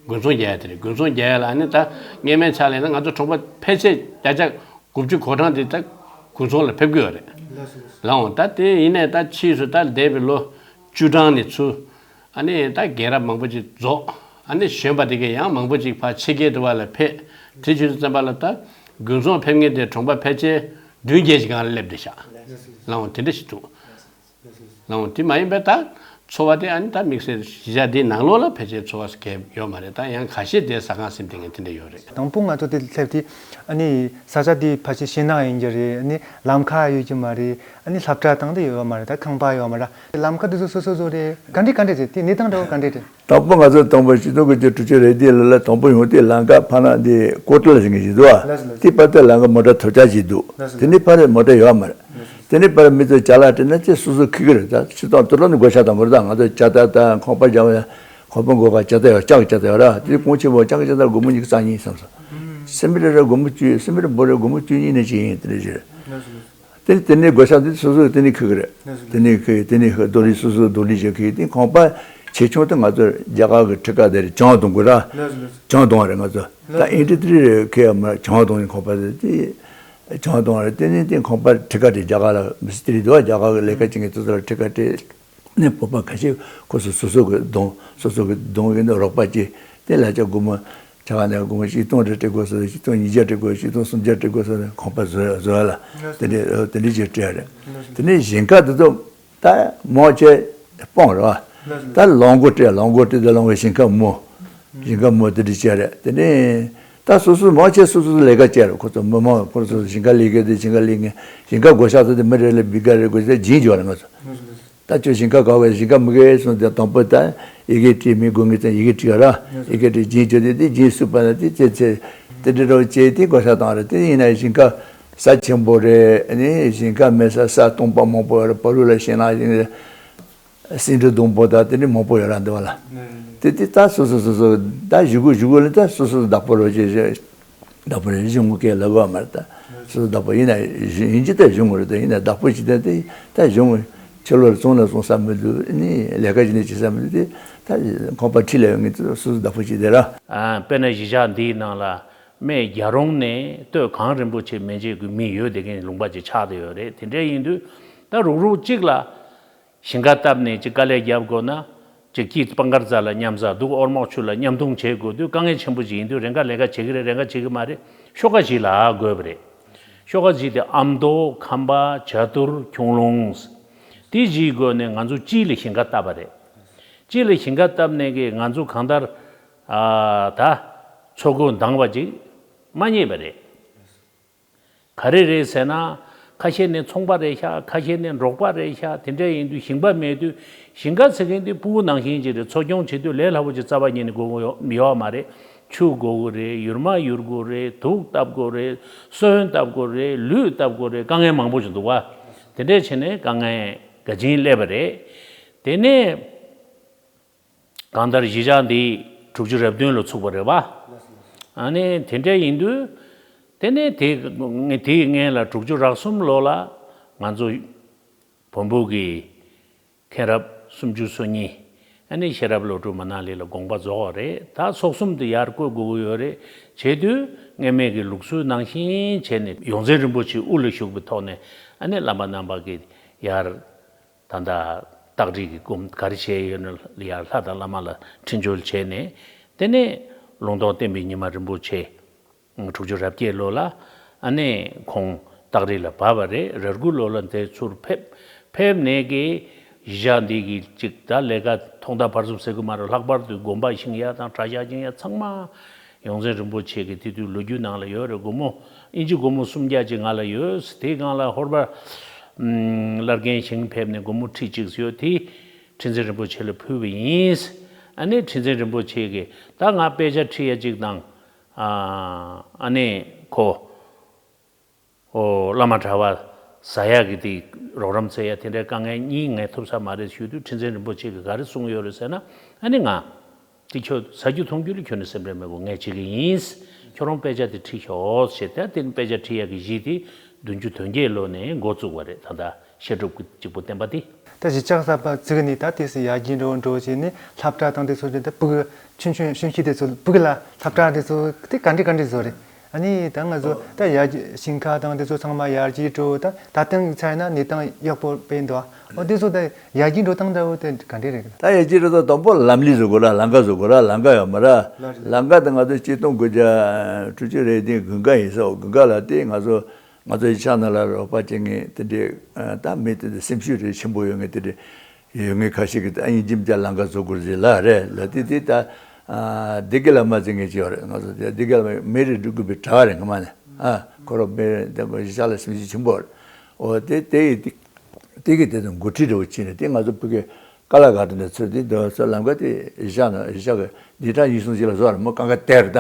དགུན་ཚོང་རྒྱག་ཡ་དེ་རེད། དགུན་ཚོང་རྒྱག་ཡ་ལ་ཨ་ནི་ད་སྔས་མའི་ཆ་ལ་ཡིན་ན་ང་ཚོ་གྲོང་པ་ཕལ་ཆེར་བརྒྱ་ཆ་དགུ་བཅུ་གོ་གྲངས་དེ་ད་དགུན་ཚོང་ལ་ཕེབས་ཀྱི་ཡོད་རེད། ལགས་འོང་། ད་དེ་ཡིན་ནའི་ད་ཕྱིས་སུ་ད་འདས་པའི་ལོ་བཅུ་གྲངས་ནས་ཚུར། ཨ་ནི་ད་རྒན་རབས་མང་པོ་ཅིག་རྫོགས། ཨ་ནི་གཞོན་པ་དེ་གས་ཡང་མང་པོ་ཅིག་ཕར་ཕྱི་རྒྱལ་དུ་བ་ལ་ཕེབས། དེ་བྱེད་དུས་ཙམ་པ་ལ་ད་དགུན་ཚོང་ཕེབས་མཁན་དེ་གྲོང་པ་ཕལ་ཆེར་བདུན་བརྒྱད་ཅིག་སྒང་ལ་སླེབས་བསྡད་ཤག། ལགས་འོང་། དེ་འདྲ་ཞིག་འདུག། ལགས་འོང་། དེ་མ་ཡིན་པའི་ད་ འཚོ་བ་དེ་ཨ་ནི་ད་དམིགས་བསལ་གཞིས་ཆགས་འདིའི་ནང་ལོགས་ལ་ཕལ་ཆེར་འཚོ་བ་སྐྱེལ་ཡོད་མ་རེད། ད་ཡང་ཁ་ཤས་དེ་ཟ་ཁང་ཟིན་དེ་ངས་དེ་འདྲ་ཡོད་རེད། དང་པོ་ང་ཚོ་དེ་སླེབས་དུས་ཨ་ནི་ས་ཆ་དེ་ཕལ་ཆེར་ཤིང་ནགས་ཡིན་གྱི་རེད། ཨ་ནི་ལམ་ཁ་ཡོད་ཀྱི་མ་རེད། ཨ་ནི་སློབ་གྲྭ་དང་དེ་ཡོད་མ་རེད། ད་ཁང་པ་ཡོད་མ་རེད། ལམ་ཁ་དེ་ཚོ་སོ་སོ་བཟོ་རེད། ག་འདྲ་ག་འདྲ་རེད། དེ་གནས་སྟངས་འདྲ་བོ་ག་འདྲ་རེད། དང་པོ་ང་ཚོ་དང་པོ་ཆིག་སྟོང་དགུ་བརྒྱ་དྲུག་ཅུ་རེ་བདུན་ལོ་ལ་དང་པོ་ཡོང་དུས་ལམ་ཁ་ཕར་ན་འདི་ཀོ་ཏི་ལ་ཟིན་གྱི་ཞིག་འདུག་ཨ། ལགས་སོ། ལགས་སོ། དེ་བར་དུ་ལམ་ཁ་མོ་ཊ་ཐོབ་ཆ་ཞིག་འདུག་ལགས་སོ། དེ་ནས་ཕར་མོ་ཊ་ཡོད་མ་རེད། ལགས་སོ། དེ་ནས་ཕར་མི་ཚོ་ཅ་ལག་སྤྲད་ན་ཅི་སོ་སོ་ཁྱེར་གྱི་རེད། ད་ཆིག་སྟོང་དུ་ལོ་ནི་བགོ་བཤའ་དང་པོ་རེད། ད་ང་ཚོ་ཇ་རྟ་དང་ཁང་པ་རྒྱག་ཡ་ཁང་པ་འགོ་ཁ་ཇ་རྟ་ཡོད། ལྕགས་ཀྱི་ཇ་རྟ་ཡོད་ར། དེ་གོང་ཆེན་པོ་ལྕགས་ཀྱི་ཇ་རྟ་སྒོར་མོ་ཉི་ཤུ་རྩ་གཉིས་བསམ་སོང་། སེ་མི་རེ་རེ་སྒོར་མོ་བཅུ། སེ་མི་རེ་འབོར་རེ་སྒོར་མོ་བཅུ་གཉིས་ནས་ཅིག་ཡིན། དེ་འདྲ་ཞིག་རེད། ལགས་སོ། ལགས་སོ། དེ་དེ་ནས་བགོ་བཤའ་དེ་སོ་སོས་དེ་ནས་ཁུར་གི་རེད། ལགས་སོ། དེ་ནས་ཁུར། དེ་ནས་ཁུར། རྡོ་རིང་སོ་སོས་རྡོ་རིང་ཞིག་ཁུར། དེ་ཁང་པ་ཆེ་ཆུང་དེ་ང་ཚོར་རྒྱ་གར་གྱི་ཁྲི་ཀ་དེ་རེད། ཅང་སྡོང་གི་ར། ལགས་སོ། ལགས་སོ། ཅང་སྡོང་རེད། ང་ཚོ་ད་ལགས་སོ། ཨིན་ཏི་ཏི་རི་རེད། ཁུར་ཡ་མ་རེད། ཅང་སྡོང་གི་ཁང་པ་དེ་དེ་ཅང་སྡོང་རེད། དེ་ནས་དེ་ཁང་པ་ཁྲི་ཀ་དེ་རྒྱ་གར་ལ་མི་སི་ཏི་རི་འདུག་ཨ། རྒྱ་གར་གྱི་ལས་ཀ་བྱེད་མཁན་དེ་ཚོ་ལ་ཁྲི་ཀ་སྤྲད་ནས་བོད་པ་ཁ་ཤས་ཁོ་ཚོ་སོ་སོ་གི་སྡོང་། སོ་སོ་གི་སྡོང་གི་ནི་རོགས་པ་བྱས། དེ་ལ་ཆ་སྒོར་མོ་ཆ་ག་ནས་སྒོར་མོ་ཆིག་སྟོང་རེ་སྤྲད་དགོས་སོ། ཆིག་སྟོང་ཉིས་བརྒྱ་སྤྲད་དགོས། ཆིག་སྟོང་སུམ་བརྒྱ་སྤྲད་དགོས་སོ། ཁང་པ་བཟོ་བཟོ་ཡ་ལ། དེ་འདྲས་དེ་འདྲས་ཅིག་སྤྲད་རེད། དེ་ནས་ཞིང་ཁ་དེ་ཚོ་ད་མང་ཆེ་སྤང་རེད་བ། ད་ལོང་སྒོ་སྤྲད། ལོང་སྒོ་སྤྲད་དེ་ལོང་གི་ཞིང་ཁ་མོ། ཞིང་ཁ་མོ་དེ་འདྲས་བྱས་རེད། དེ་ནས་ད་སོ་སོ་མང་ཆེ་སོ་སོ་ལས་ཀ་བྱས་རེད། ཁོ་ཚོ་མི་མང་ཁོ་ཚོ་ཞིང་ཁ་ལས་ཀ་དེ་ཞིང་ཁ་ལས་ངན། ཞིང་ཁ་བགོ་བཤའ་ཚོ་དེ་མི་རེ་ལ་བི་ག་རེ་དགོས་ཟེར་སྦྱིན་བྱས་རེད། ང་ཚོ། ད་ཁྱོད་ཞིང་ཁ་ག་བས། ཞིང་ཁ་མི་གས་སོང་དེ་དང་པོ་ད་ཡི་གེ་བྲིས། མི་དགོས་ངེས་ཙང་ཡི་གེ་བྲིས་ར། ཡི་གེ་བྲིས་སྦྱིན་བྱས་དེ་དེ་སྦྱིན་སུ་པ་ན་དེ་ཚེ་ཚེ་དེ་འདྲ་རོགས་བྱས་དེ་བགོ་བཤའ་བཏང་རེད། དེ་ཡིན་ན་ཞིང་ཁ་ས་ཆེན་པོ་རེད། ཨ་ནི་ཞིང་ཁ་མེད་ས་ས་སྟོང་པ་མང་པོ་ཡོད་རེད། བར་ལུ་ལ་ཞེང་ནག་ཞིང་རེད། སེང་འབྲུག་སྡོང་པོ་དང་དེ་འདྲ་མང་པོ་ཡོད་ར་འདུག་བ་ལ། དེ་དེ་ད་སོ་སོ་སོ་སོ་ད་གཞུག་གུ་གཞུག་གུ་ལ་ད་སོ་སོ་བདག་པོ་རོགས་བྱས། བདག་པོ་རེད། གཞུང་གི་ལབ་པ་མ་རེད། ད་སོ་སོ་བདག་པོ་ཡིན་ན་ཡིན་གྱི་ད་གཞུང་རེད། ད་ཡིན་ན་བདག་པོ་ཅིག་ད་དེ་ད་གཞུང་ཕྱི་ལོགས་ལ་བཙོང་ན་བཙོང་ས་མི་འདུག་ནི་ལས་ཀ་བྱེད་ན་བྱེད་ས་མི་འདུག་དེ་ད་ཁང་པ་ཁྲི་ལ་ཡོད་ངེས་ཚོ་སོ་སོ་བདག་པོ་ཅིག་དེ་ར། ཨ། དཔེར་ན་གཞིས་ཆགས་འདིའི་ནང་ལ་སྨད་རྒྱལ་རོང་ནས་སྟོད་གངས་རིན་པོ་ཆེ་མན་ཆད་ཀྱི་མི་ཡོད་དེ་གའི་ལུང་པ་ཅིག་ཆགས་བསྡད་ཡོད་རེད། དེ་འདྲ་ཡིན་དུས་ད་རུག་རུག་གཅིག་ལ། ཞིང་ཁ་བཏབ་ནས་ཅིག་དཀའ་ལས་རྒྱབ་དགོས་ན། ཅིག་སྐྱིད་སྤང་དཀར་རྫ་ལ་མཉམ་ཟ་འདུག་ཨོར་མོག་ཆུ་ལ་མཉམ་འཐུང་བྱེད་དགོས་དུས་དཀའ་ངལ་ཆེན་པོ་ཞིག་ཡིན་དུས་རེ་འགའ་ལས་ཀ་བྱེད་ཀྱི་རེད། རེ་འགའ་བྱེད་ཀྱི་མ་རེད། ཤོག་ཁ་བཞི་ལ་དགོས་པ་རེད། ཤོག་ཁ་བཞི་དེ་ཨ་མདོ། ཁམས་པ། བྱ་དུར། ཁྱུང་ལུང་། དེ་བཞིའི་སྒོ་ནས་ང་ཚོ་སྤྱི་ལ་ཞིང་ཁ་བཏབ་པ་རེད། སྤྱི་ལ་ཞིང་ཁ་བཏབ་ནས་ཀྱི་ང་ཚོ་གང་ལྟར། ཨ། ད་འཚོ་སྒོ་འདང་བ་ཅིག་མ་རྙེད་པ་རེད། ག་རེ་རེད་ཟེར་ན། ཁ་ཤས་ནི་ཚོང་པ་རེད་ཤག་ཁ་ཤས་ནི་འབྲོག་པ་རེད་ཤག་དེ་འདྲ་ཡིན་དུས་ཞིང་པ་མེད་དུས། ཞིང་ཁ་ཟེར་མཁན་དེ་ཕྲུ་གུ་ནང་བཞིན་ཅིག་རེད། འཚོ་སྐྱོང་བྱེད་དུས་ལས་སླ་པོ་ཅིག་རྩ་བ་ཉིད་ནས་དགོས་ཀྱི་ཡོད་མ་རེད། ཆུ་དགོས་ཀྱི་རེད། ཡུར་མ་ཡུར་དགོས་རེད། དུག་བཏབ་དགོས་རེད། སོན་བཏབ་དགོས་རེད། ལུད་བཏབ་དགོས་རེད། དཀའ་ངལ་མང་པོ་ཞིག་འདུག་བ། དེ་འདྲས་བྱས་ནས་དཀའ་ངལ་འགའ་ཅིག་སླེབས་པ་རེད། དེ་ནས། གང་ལྟར་གཞིས་ཆགས་འདི་དྲུག་ཅུ་རེ་བདུན་ལ་ཚུགས་པ་རེད་བ། ཨ་ནི་དེ་འདྲ་ཡིན་དུས། དེ་ནས་དེ་དེའི་སྔོན་ལ་དྲུག་ཅུ་རེ་གསུམ་ལོ་ལ་ང་ཚོ་བོན་པོ་གི་མཁན་རབས་སུམ་ཅུ་སོ་གཉིས། ཨ་ནི་ཤེས་རབ་བློ་གྲོས་མ་ན་ལི་ལ་དགོངས་པ་རྫོགས་པ་རེད། ད་ཚོགས་གསུམ་དེ་ཡར་བཀོད་དགོས་ཀྱི་ཡོད་རེད། བྱེད་དུས་སྔོན་མའི་གི་ལུགས་སྲོལ་ནང་བཞིན་བྱས་ནས་ཡོངས་འཛིན་རིན་པོ་ཆེ་དབུ་ལ་བཞུགས་པའི་ཐོག་ནས། ཨ་ནི་བླ་མ་རྣམ་པ་གི་ཡར། ད་ལྟ་སྟག་རི་གི་སྒོམ་ག་རེ་བྱས་ཡོད་ན་ཡར་ལྷ་དང་བླ་མ་ལ་འཕྲིན་བཅོལ་བྱས་ནས། དེ་ནས་ལུང་རྟོགས་བསྟན་པའི་ཉི་མ་རིན་པོ་ཆེ་དྲུག་ཅུ་རེ་བརྒྱད་ལོ་ལ་ཨ་ནི་ཁོང་སྟག་རི་ལ་བབས་པ་རེད། རེ་དགུ་ལོ་ལ་འདིར་ཚུར་ཕེབས། ཕེབས་ནས་ཀྱི་གཞིས་ཆགས་འདི་གི་ཅིག་ད་ལས་ཀ་ཐོག་མཐའ་བར་གསུམ་ཟེར་གི་མ་རེད། ལྷག་པར་དུ་དགོན་པ་བཞེངས་ཡ་དང་གྲྭ་ཤག་བཞེངས་ཡ་ཚང་མ། ཡོངས་འཛིན་རིན་པོ་ཆེ་གི་དེ་དུས་ལོ་རྒྱུས་ནང་ལ་ཡོད་རེད། སྒོར་མོ་ཨིན་ཇི་སྒོར་མོ་སུམ་བརྒྱ་ཅིག་ང་ལ་ཡོད། དེའི་སྒང་ལ་ཧོར་པ་བླ་རྒན་ཞིང་ཕེབས་ནས་སྒོར་མོ་ཁྲི་གཅིག་ཡོད། དེ་ཁྲི་འཛིན་རིན་པོ་ཆེ་ལ་ཕུལ་བ་ཡིན། ཨ་ནི་ཁྲི་འཛིན་རིན་པོ་ཆེ་གིས་ད་ང་དཔེ་ཆ་ཁྲིད་ཡ་གཅིག་དང་། ཨ་ནི་ཁོ། ཨོ། བླ་མ་གྲྭ་པ་ཟ་ཡག་གི་དེ་རོགས་རམ་བྱེད་ཡ་དེ་འདྲའི་དཀའ་ངལ་གཉིས་ངས་ཐུབ་ས་མ་རེད་ཞུས་དུས། ཁྲི་འཛིན་རིན་པོ་ཆེ་གིས་ག་རེ་གསུངས་ཡོད་རེད་ཟེར་ན། ཨ་ནི་ང་དེ་ཁྱོད་ཟ་རྒྱུ་འཐུང་རྒྱུ་ལ་ཁྱོད་ནི་སེམས་ཁྲལ་མི་དགོས། ངས་བྱེད་ཀྱི་ཡིན། ཁྱོད་རང་དཔེ་ཆ་དེ་ཁྲིད་ཤོག་ཞེས། ད་དེ་དཔེ་ཆ་ཁྲིད་ཡག་གི་གཞི་དེ་བདུན་ཅུ་དོན་བརྒྱད་ལོ་ནས་འགོ་བཙུགས་པ་རེད། ད་ལྟ་བཤད་སྒྲུབ་ཀྱི་གཅིག་པུ་བསྟན་པ་དེ། ད་གཞིས་ཆགས་གསར་པ་བཙུགས་ནས་ད་དེ་སྲིད་ཡར་རྒྱས་འགྲོ་འགྲོ་བྱས་ནས་སློབ་གྲྭ་དང་དེ་ཚོ་དེ་ད་ཕྲུ་གུ་ཆུང་ཆུང་ཆུང་ཆུང་དེ་ཚོ་ཕྲུ་གུ་ལ་སློབ་གྲྭ་དེ་ཚོ་དེ་ག་འདྲ་ག་འདྲ་བཟོ་རེད། ཨ་ནི་ད་ང་ཚོ་ད་ཡར་རྒྱས་ཞིང་ཁ་དང་དེ་ཚོ་ཚང་མ་ཡར་རྒྱས་འགྲོ། ད་ད་ཐེངས་ཆ་ན་གནས་སྟངས་ཡག་པོ་དཔེ་འདུག་ཨོ། དེ་ཚོ་ད་ཡར་རྒྱས་འགྲོ་སྟངས་འདྲ་བོ་དེ་ག་འདྲ་རེད། ད་ཡར་རྒྱས་འགྲོ་སྟངས་དང་པོ་ལམ་ལུགས་བཟོ་དགོས་ར། ལམ་ཁ་བཟོ་དགོས་ར། ལམ་ཁ་ཡོད་མ་ར། ལམ་ཁ་དེ་ང་ཚོ་ཆིག་སྟོང་དགུ་བརྒྱ་དྲུག་ཅུ་རེ་བདུན་དགུན་ཁ་ཡིན་ས། དགུན་ཁ་ལ་དེ་ང་ཚོ་ང་ཚོ་གཞིས་ཆགས་ནང་ལ་རོགས་པ་བྱེད་མཁན་དེ་འདྲའི་ད་མི་དེ་འདྲ་སེམས་ཤུགས་རེ་ཆེན་པོ་ཡོད་མཁན་དེ་འདྲའི་ ཡོད་ངེས་ཁ་ཤས་ཀྱིས་ད་དབྱིན་ཇི་མཇལ་ལམ་ཁ་བཟོ་དགོས་ཟེར་ལ་རེད་ལ། དེ་དེ་ད་ཨ་སྡེ་དགེ་བླ་མ་ཟེར་མཁན་ཅིག་ཡོད་རེད། ང་ཚོ་དེ་སྡེ་དགེ་བླ་མ་མེ་རི་འབྲི་དགོས་པའི་གྲྭ་བ་རེད། སྔ་མ་ནས་ཨ་ཁོ་རང་མེ་རི་འདི་གཞི་ཆགས་ལ་སེམས་ཤུགས་ཆེན་པོ་རེད། འོ་དེ་དེ་ཡི་དེ་དེ་གི་དེ་དང་འགོ་ཁྲིད་འདྲ་བོ་བྱས་ནས་དེ་ང་ཚོ་ཕ་གི་ཀ་ལ་གྷལ་ནས་ཚུར་དེ་འདི་ཚོ་ལམ་ཁ་དེ་གཞི་ཆགས་ན་གཞི་ཆགས་ཀྱི་སྡིངས་ཆ་ཉིས་གསུམ་ཅིག་ལ་བཟོ་ར་མོ་གང་ག་དེར་ད།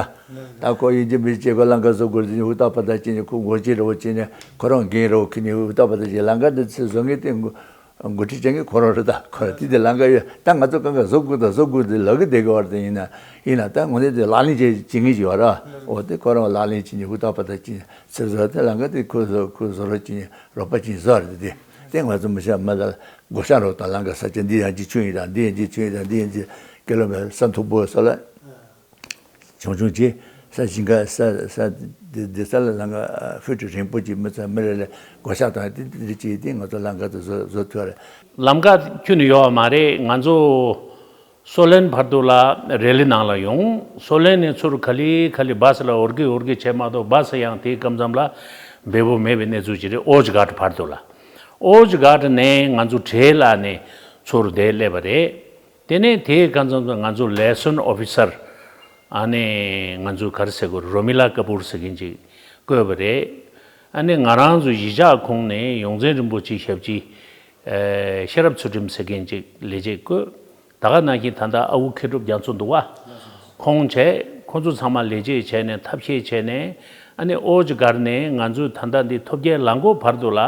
ད་ཁོ་ཡིན་གྱི་མི་སྐྱེ་གོ་ལམ་ཁ་བཟོ་དགོས་ཟེར་ནས་ཧུར་ཐག་པ་ཐག་བྱས་ནས་ཁོ་འགོ་ཁྲིད་འདྲ་བོ་བྱས་ནས་ཁོ་རང་འགན་འདྲ་བོ་ཁུར་ནས་ཧུར་ཐག་པ་ཐག་བྱས་ལམ་ཁ་འདི་ཚོ་བཟོ་མཁན་དེ་འགོ་འགོ་ཁྲིད་བྱེད་མཁན་ཁོ་རང་རེད། ད་ཁོ་རང་དེ་དེ་ལམ་ཁ་ཡོད། ད་ང་ཚོ་གང་ག་བཟོ་དགོས་ད་བཟོ་དགོས་དེ་ལབ་ཀྱི་བསྡད་ཀྱི་བར་དུ་ཡིན་ན་ཡིན་ན་ད་དངོས་གནས་དེ་ལག་ལེན་བྱེད་བྱེད་མཁན་ཞིག་ཡོད་ར། འོ་དེ་ཁོ་རང་ལག་ལེན་བྱེད་ནས་ཧུར་ཐག་པ་ཐག་བྱས་ནས་ཚུར་བཟོ་དེ་ལམ་ཁ་དེ་ཁོ་བཟོ་ཁོ་བཟོ་རོགས་བྱས་ནས་རོགས་པ་བྱས་ནས་བཟོ་རེད། དེ་དེ་ང་ཚོ་མི་ཤ་མ་ད་སྒོ་ཤ་རོགས་དང་ལམ་ཁ་ས་ཆ་འདི་ཡང་ཅིག་ཆུང་ཡིན་དང་འདི་ཡང་ཅིག་ཆུང་ཡིན་དང་འདི་ཡང་ཅིག་ཀེ་ལོ་མེ་ས་མཐུག་པོ་ས་ལ། ཆུང་ཆུང་བྱས་ས་ཞིང་ཁ་ས་ས་དེ་དེ་ས་ལ་ལམ་ཁ་ཧྥུ་ཊི་རིང་པོ་ཅིག་མི་ཚང་མི་རེ་ལས་སྒོ་ཤ་དང་དེ་དེ་ཅིག་དེ་ང་ཚོ་ལམ་ཁ་དུ་བཟོ་བཟོ་ཐུབ་རེད། ལམ་ཁ་ཁྱོན་ནས་ཡོད་པ་མ་རེད། ང་ཚོ་སོ་ལན་བར་དུ་ལ་རེ་ལི་ནང་ལ་ཡོང་། སོ་ལན་ནས་ཚུར་ག་ལི་ག་ལི་བ་སི་ལ་འོར་གི་འོར་གི་བྱས་མ་གཏོགས་བ་སི་ཡང་དེའི་སྐབས་མཚམས་ལ་འབེལ་པོ་མེད་པའི་གནས་ཚུལ་ཅིག་རེད། ཨོ་ཇི་གྷ་ཊ་བར་དུ་ལ། ཨོ་ཇི་གྷ་ཊ་ནས་ང་ཚོ་བྲེ་ལ་ནས་ཚུར་དེ་སླེབས་པ་རེད། དེ་ནས་དེའི་སྐབས་མཚམས་སུ་ང་ཚོ་ལེ་སོན་ཨོ་ཕི་སར་ཨ་ནི་ང་ཚོ་ག་རེ་ཟེར་དགོས་རེད། རོ་མི་ལ་ཀ་པུར་ཟེར་མཁན་ཅིག་བསྐོས་པ་རེད། ཨ་ནི་ང་རང་ཚོ་གཞིས་ཆགས་ཁོངས་ནས་ཡོངས་འཛིན་རིན་པོ་ཆེ་ཞབས་ཕྱི་ཨེ་ཤེས་རབ་ཚུལ་ཁྲིམས་ཟེར་མཁན་ཅིག་ལས་བྱེད་བསྐོས། ད་ག་ནང་བཞིན་ད་ལྟ་ཨ་ཁུ་མཁས་གྲུབ་རྒྱ་མཚོ་འདུག་བ། ཁོང་བྱས། ཁོང་ཚོ་ཚང་མ་ལས་བྱེད་བྱས་ནས་ཐབས་ཤེས་བྱས་ནས་ཨ་ནི་ཨོ་ཇི་གྷ་ཊ་ནས་ང་ཚོས་ད་ལྟ་འདི་ཐོབ་རྒྱལ་ལམ་གོ་བར་དུ་ལ།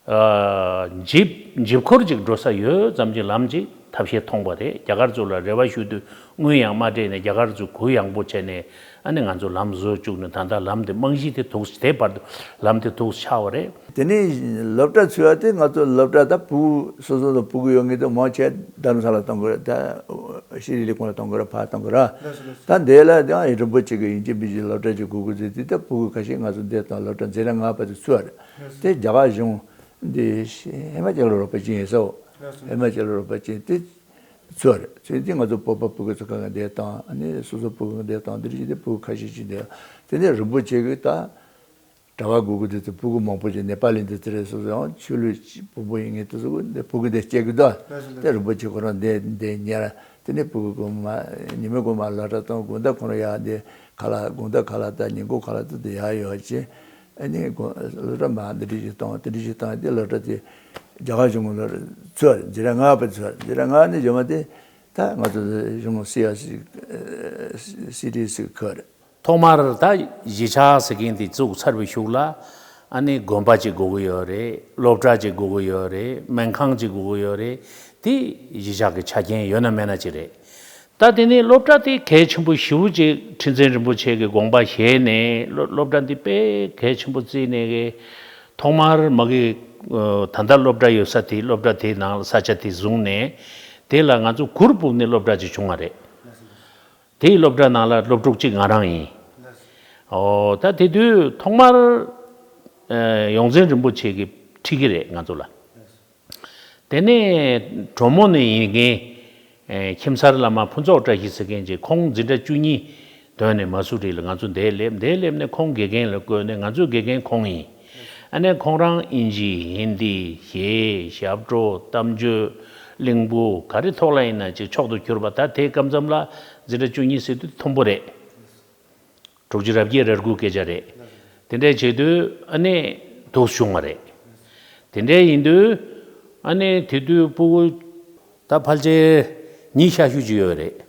ཨ་འཇིབ་འཇིབ་འཁོར་ཅིག་འགྲོ་ས་ཡོད་ཙམ་གྱི་ལམ་ཅིག་ཐབས་ཤེས་མཐོང་པ་རེད། རྒྱ་གར་ཚོ་ལ་རེ་བ་ཞུ་དུས་དངུལ་ཡང་མ་སྤྲད་ནས་རྒྱ་གར་ཚོས་གུ་ཡངས་པོ་བྱས་ནས་ཨ་ནི་ང་ཚོ་ལམ་བཟོ་བཅུག་ནས་ད་ལྟ་ལམ་དེ་རྨང་གཞི་དེ་ཐུག་དེ་བར་དུ་ལམ་དེ་ཐུག་ཆགས་པ་རེད། དེ་ནས་སློབ་གྲྭ་ཚུད་པ་དེ་ང་ཚོ་སློབ་གྲྭ་ད་ཕྲུ་གུ་སོ་སོ་ལ་ཕྲུ་གུ་ཡོད་མཁན་དེ་མང་ཆེ་རྡ་རམ་ས་ལ་གཏོང་དགོས་རེད། ད་ཤེས་རིག་ལས་ཁུངས་ལ་གཏོང་དགོས་རེད། ཕར་གཏོང་དགོས་རེད། ད་འདི་ལ་ཡང་རིན་པོ་ཆེ་གི་ཡིན་གཅིག་མིན་གཅིག་སློབ་གྲྭ་ཅིག་དགོས་དགོས་ཟེར་དུས་ད་ཕྲུ་གུ་ཁ་ཤས་ང་ཚོ་འདིར་གཏོང་། སློབ་གྲྭ་འཛིན་གྲྭ་ལྔ་པ་དེ་ཚུད་པ་རེད། དེ་རྒྱ་གར་གཞུང་འདི་ཧི་མ་ཅལ་རོགས་པ་ཅན་ཡིན་ས། ཧི་མ་ཅལ་རོགས་པ་ཅན་དེ་ཚུད་པ་རེད། ཚུད་དེ་ང་ཚོ་བོད་པ་ཕྲུ་གུ་ཚོ་གང་ག་འདིར་གཏོང་། ཨ་ནི་སོ་སོ་ཕྲུ་གུ་འདིར་གཏོང་། འདིར་བྱས་ཏེ་ཕྲུ་གུ་ཁ་ཤས་ཅིག་འདིར། དེ་ནས་རིན་པོ་ཆེ་གིས་ད་གྲྭ་པ་དགོས་དགོས་དེ་ཚོ་ཕྲུ་གུ་མང་པོ་ཅིག་ནེ་པ་ལི་འདི་ཚོ་རེད། སོ་སོ་ཡང་ཆོས་ལུགས་དཔོན་པོ་ཡིན་མཁན་དེ་ཚོ་འདི་ཕྲུ་གུ་འདི་སྐྱེལ་གི་འདུག་དེ་རིན་པོ་ཆེ་ཁོ་རང་འདི་འདི་ཉར། དེ་ནས་ཕྲུ་གུ་གོང་མ་ཉི་མ་གོང་མ་སློབ་གྲྭ་གཏོང་། དགོང་དག་ཁོ་རང་ཡར་འདི་ཁ་ལག་དགོང་དག་ཁ་ལག་དང་ཉིན་གུང་ཁ་ལག་དེ་དེ་ཡར་ཡོད་ཅིང་། ཨ་ནི་དགོང་སློབ་གྲྭ་མར་འདི་འདྲ་ཞིག་གཏོང་། དེ་འདྲ་ཞིག་བཏང་སྟེ་སློབ་གྲྭ་དེ་རྒྱ་གར་གཞུང་ལ་ཚུད་པ་རེད། འཛིན་གྲྭ་ལྔ་པ་ཚུད་པ་རེད། འཛིན་གྲྭ་ལྔ་ནས་བརྗོད་མ་དེ་ད་ང་ཚོ་གཞུང་སི་ཨར་སི་སི་ཌི་སི་ཁུལ་རེད། ཐོག་མར་ད་གཞིས་ཆགས་ཟེར་མཁན་དེ་བཙུགས་ཚར་བའི་གཞུག་ལ་ཨ་ནི་དགོན་པ་ཅིག་དགོས་ཀྱི་ཡོད་རེད། སློབ་གྲྭ་ཅིག་དགོས་ཀྱི་ཡོད་རེད། སྨན་ཁང་ཅིག་དགོས་ཀྱི་ཡོད་རེད། དེ་གཞིས་ཆགས་ཀྱི་ཆ་རྐྱེན་ཡོད་ན་མེད་ན་ཅིག་རེད། ད་དེ་ནས་སློབ་གྲྭ་དེ་གལ་ཆེན་པོ་ཞེ་པོ་ཅིག་ཁྲི་འཛིན་རིན་པོ་ཆེ་གི་དགོངས་པ་བཞེས་ནས་སློ་སློབ་གྲྭ་འདི་དཔེ་གལ་ཆེན་པོ་བརྩིས་ནས་གི་ཐོག་མར་མ་གི་ད་ལྟ་སློབ་གྲྭ་ཡོད་ས་དེ་སློབ་གྲྭ་དེའི་ནང་ལ་ས་ཆ་དེ་བཟུང་ནས་དེ་ལ་ང་ཚོ་གུར་སྤུབས་ནས་སློབ་གྲྭ་ཅིག་བྱུང་བ་རེད། དེའི་སློབ་གྲྭ་ནང་ལ་སློབ་ཕྲུག་གཅིག་ང་རང་ཡིན། ཨོ་ད་དེ་དུས་ཐོག་མར་ཨ་ཡོངས་འཛིན་རིན་པོ་ཆེ་གིས་ཁྲིད་ཀྱི་རེད་ང་ཚོ་ལ། དེ་ནས་གྲོ་མོ་ནས་ཡིན་མཁན་ཨ་ཁྱིམ་གསར་བླ་མ་ཕུན་ཚོགས་བཀྲ་ཤིས་ཟེར་མཁན་ཅིག་ཁོང་འཛིན་གྲྭ་བཅུ་གཉིས་དོན་ནས་མ་སུ་རི་ལ་ང་ཚོ་འདིར་སླེབས། འདིར་སླེབས་ནས་ཁོང་དགེ་རྒན་ལ་བསྐོས་ནས་ང་ཚོའི་དགེ་རྒན་ཁོང་ཡིན། ཨ་ནི་ཁོང་རང་ཨིན་ཇི་ཧིན་དི་གཞས་ཞབས་བྲོ་གཏམ་བརྗོད་གླིང་བུ་ག་རེ་ཐོག་ལ་ཡིན་ན་ཅིག་མཆོག་ཏུ་གྱུར་པ། ད་དེའི་སྐབས་མཚམས་ལ་འཛིན་གྲྭ་བཅུ་གཉིས་ཟེར་དུས་མཐོན་པོ་རེད། དྲུག་ཅུ་རེ་བརྒྱད་རེ་དགུ་སྐད་ཆ་རེད། དེ་འདྲ་བྱེད་དུས་ཨ་ནི་སྡུག་བྱུང་བ་རེད། དེ་འདྲ་ཡིན་དུས་ཨ་ནི་དེ་དུས་ཕྲུ་གུ་ད་ཕལ་ཆེར་ཉི་ཤུ་ཤུ་ཅིག་ཡོད་རེད།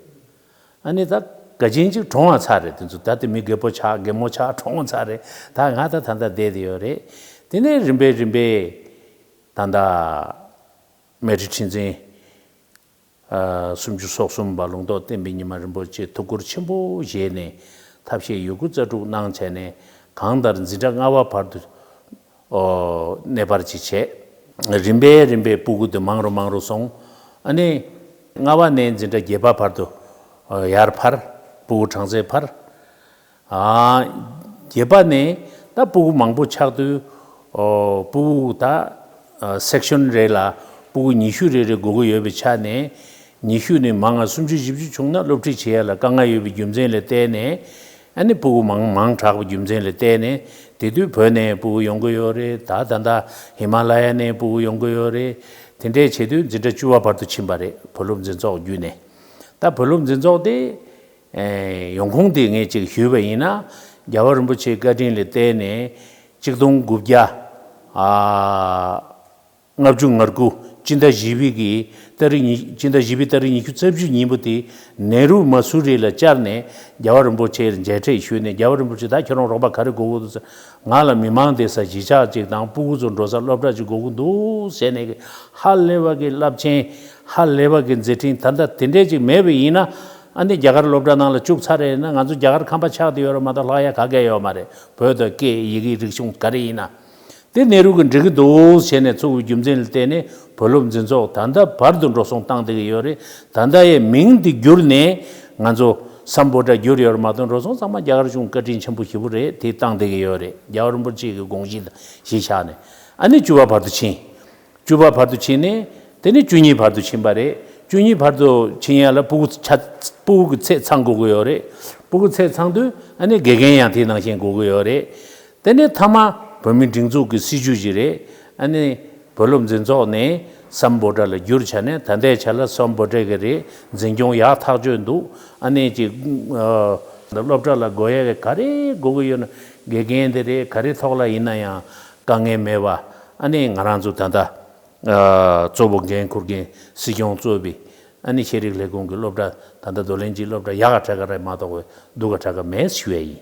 ཨ་ནི་ད་དགའ་ཆེན་ཅིག་གྲོངས་པ་ཚར་རེད། དེ་ཚོ་ད་དེ་མི་རྒད་པོ་ཆགས་རྒན་མོ་ཆགས་གྲོངས་པ་ཚར་རེད། ད་ང་ད་ད་ལྟ་བསྡད་དེ་ཡོད་རེད། དེ་ནས་རིམ་པས་རིམ་པས་ད་ལྟ་མལ་གྲོ་ཁྲི་འཛིན་ཨ་སུམ་ཅུ་སོ་གསུམ་པ་ལུང་རྟོགས་བསྟན་པའི་ཉི་མ་རིན་པོ་ཆེས་ཐུགས་ཁུར་ཆེན་པོ་བཞེས་ནས་ཐབས་ཤེས་ཡོད་རྒུ་རྩལ་སྤྲུགས་གནང་བྱས་ནས་གང་ལྟར་འཛིན་གྲྭ་ལྔ་པ་བར་དུ་ཨོ་གནས་སྤར་ཅིག་བྱས། རིམ་པས་རིམ་པས་ཕྲུ་གུ་དེ་མང་རུ་མང་རུ་སོང་། ཨ་ནི་ལྔ་པ་ནས་འཛིན་གྲྭ་བརྒྱད་པ་བར་དུ་ཨོ་ཡར་འཕར། ཕྲུ་གུ་གྲངས་ཚད་འཕར། ཨ་བརྒྱད་པ་ནས་ད་ཕྲུ་གུ་མང་པོ་ཆགས་དུས་ཨོ་ཕྲུ་གུ་ད་ཨ་སེག་ཤོན་རེ་ལ་ཕྲུ་གུ་ཉི་ཤུ་རེ་རེ་དགོས་ཀྱི་ཡོད་པའི་ཆ་ནས་ཉི་ཤུ་ནས་མང་ང་སུམ་ཅུ་བཞི་བཅུ་བྱུང་ན་སློབ་ཁྲིད་བྱེད་ཡ་ལ་དཀའ་ངལ་ཡོད་པའི་རྒྱུ་མཚན་ལ་བརྟེན་ནས། ཨ་ནི་ཕྲུ་གུ་མང་མང་དྲགས་པའི་རྒྱུ་མཚན་ལ་བརྟེན་ནས་དེ་དུས་བོད་ནས་ཕྲུ་གུ་ཡོང་གི་ཡོད་རེད། ད་ད་ལྟ་ཧི་མ་ལ་ཡ་ནས་ཕྲུ་གུ་ཡོང་གི་ཡོད་རེད། དེ་འདྲའི་བྱེད་དུས་འཛིན་གྲྭ་བཅུ་པ་བར་དུ་ཕྱིན་པ་རེད། བུ་སློབ་འཛིན་ཚོགས་བརྒྱུད་ནས། ད་བུ་སློབ་འཛིན་ཚོགས་དེ་ཨེ་ཡོང་ཁུངས་དེ་ངས་ཅིག་ཞུས་པ་ཡིན་ན། རྒྱལ་བ་རིན་པོ་ཆེའི་བཀའ་དྲིན་ལ་བརྟེན་ནས་གཅིག་སྟོང་དགུ་བརྒྱ་ཨ་ལྔ་བཅུ་ང་དགུ་སྤྱི་ཟླ་བཞི་པའི་གི་ཏ་རིག་ཉི་སྤྱི་ཟླ་བཞི་པའི་ཏ་རིག་ཉི་ཤུ་རྩ་བཞི་ཉིན་པོ་དེ་ནེ་རུ་མ་སུ་རི་ལ་བཅར་ནས་རྒྱལ་བ་རིན་པོ་ཆེར་མཇལ་འཕྲད་ཞུས་ནས། རྒྱལ་བ་རིན་པོ་ཆེ་ད་ཁྱོད་རང་རོགས་པ་ག་རེ་དགོས་ཀྱི་འདུག་ཟེར། ང་ལ་མི་མང་བསྡད་ས་གཞིས་ཆགས་ཅིག་དང་སྤུ་གུ་ཚོ་འགྲོ་ས་སློབ་གྲྭ་ཅིག་དགོས་ཀྱི་འདུག་ཟེར་ནས་ཧ་ལས་པ་གི་རླབས་ཆེན། ཧ་ལས་པ་གི་མཛད་འཕྲིན། ད་ལྟ་དེ་འདྲས་ཅིག་མེད་པ་ཡིན་ན། ཨ་ནི་རྒྱ་གར་སློབ་གྲྭ་ནང་ལ་བཅུག་ཚར་རེད་ན། ང་ཚོ་རྒྱ་གར་ཁང་པ་ཆགས་བསྡད་ཡོད་རེད་མ་གཏོགས་ལྷག་ཡ་ག་གེ་ཡོད་མ་རེད། བོད་དང་སྐད་ཡི་གེ་རིག་གཞུང་ག་རེ་ཡིན་ན། དེ་ནེ་རུ་གི་འགྲིག་གི་འདུག་བྱས་ནས་ཚུགས་པའི་རྒྱུ་མཚན་ལ་བརྟེན་ནས་བུ་སློབ་འཛིན་ཚོགས་ད་ལྟ་བར་དུ་འགྲོ་སོང་བཏང་བསྡད་ཀྱི་ཡོད་རེད། ད་ལྟ་ཡང་མིང་དེ་བསྒྱུར་ནས་ང་ཚོ་སམ་བྷོ་ཊ་བསྒྱུར་ཡོད་རེད་མ་གཏོགས། འགྲོ་སོང་ཚང་མ་རྒྱ་གར་གཞུང་བཀའ་དྲིན་ཆེན་པོ་ཞེ་པོ་རེད། དེ་བཏང་བསྡད་ཀྱི་ཡོད་རེད། རྒྱལ་བ་རིན་པོ་ཆེ་གི་དགོངས་གཞི་དང་གཞི་བཞག་ནས། ཨ་ནི་བཅུ་པ་བར་དུ་ཕྱིན། བཅུ་པ་བར་དུ་ཕྱིན་ནས་དེ་ནས་བཅུ་གཉིས་བར་དུ་ཕྱིན་པ་རེད། བཅུ་གཉིས་བར་དུ་ཕྱིན་ཡ་ལ་སྤུ་གུ་ཆ་སྤུ་གུ་གི་ཚད་ཚང་དགོས་ཀྱི་ཡོད་རེད། སྤུ་གུ་ཚད་ཚང་དུས་ཨ་ནི་དགེ་རྒན་ཡང་དེ་ནང་བཞིན་དགོས་ཀྱི་ཡོད་རེད། དེ་ནས་མཐའ་མ་བོད་མིའི་སྒྲིག་འཛུགས་ཀྱི་སྲིད་བྱུས་ཤིག་རེད། ཨ་ནི་བུ་སློབ་འཛིན་ཚོགས་ནས་སམ་བྷོ་ཊ་ལ་བསྒྱུར་བྱས་ནས། ད་ལྟའི་ཆ་ལ་སམ་བྷོ་ཊ་གི་རེད། འཛིན་སྐྱོང་ཡག་ཐག་ཆོད་འདུག་ཨ་ནི་ཅིག་ཨ་སློབ་གྲྭ་ལ་དགོས་ཡ་གི་ག་རེ་དགོས་ཀྱི་ཡོད་ན། དགེ་རྒན་དེ་རེད། ག་རེ་ཐོག་ལ་ཡིན་ན་ཡང་དཀའ་ངལ་མེད་པ། ཨ་ནི་ང་རང་ཚོ་ད་ལྟ་ཨ་གཙོ་བོ་འགན་འཁུར་མཁན་སྲིད་སྐྱོང་གཙོས་པའི་ཨ་ནི་ཤེས་རིག་ལས་ཁུངས་ཀྱི་སློབ་གྲྭ། ད་ལྟ་རྡོར་གླིང་གི་སློབ་གྲྭ་ཡག་ག་དྲག་ག་རེད་མ་གཏོགས་སྡུག་ག་དྲག་ག་མེད་ཞུ་ཡ་ཡིན།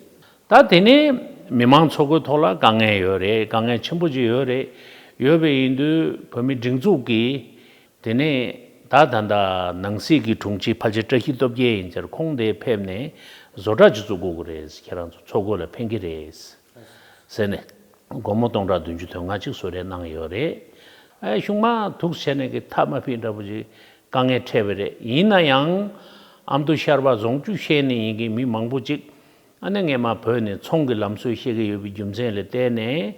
ད་དེ་ནས་མི་མང་ཚོགས་པའི་ཐོག་ལ་དཀའ་ངལ་ཡོད་རེད། དཀའ་ངལ་ཆེན་པོ་ཅིག་ཡོད་རེད། ཡོད་པ་ཡིན་དུས་བོད་མིའི་སྒྲིག་འཛུགས་ཀྱིས་དེ་ནས་ད་ད་ལྟ་ནང་སྲིད་ཀྱི་དྲུང་ཆེ་ཕལ་ཆེར་བཀྲ་ཤིས་སྟོབས་རྒྱལ་ཡིན་ཟེར། ཁོང་དེ་ཕེབས་ནས་བཟོ་གྲྭ་ཅིག་བཙུགས་དགོས་ཀྱི་རེད། ཁྱེད་རང་ཚོ་ཚོགས་སྒོ་ལ་ཕན་གྱི་རེད་ཟེར་ནས་སྒོར་མོ་སྟོང་ཕྲག་བདུན་ཅུ་དོན་ལྔ་ཅིག་གསོལ་རས་གནང་ཡོད་རེད། ཨ་གཞུག་མ་འདུག་སེ་བྱས་ནས་ཀྱི་ཐབས་མ་ཕིག་འདྲ་པོ་ཅིག་དཀའ་ངལ་འཕྲད་པ་རེད། ཡིན་ན་ཡང་ཨ་མདོ་ཤར་པ་རྫོང་བཅུ་ཤེས་ནས་ཡིན་གྱི་མི་མང་པོ་ཅིག་ཨ་ནི་སྔས་མ་བོད་ནས་ཚོང་གི་ལམ་སྲོལ་ཤེས་ཀྱི་ཡོད་པའི་རྒྱུ་མཚན་ལ་བརྟེན་ནས།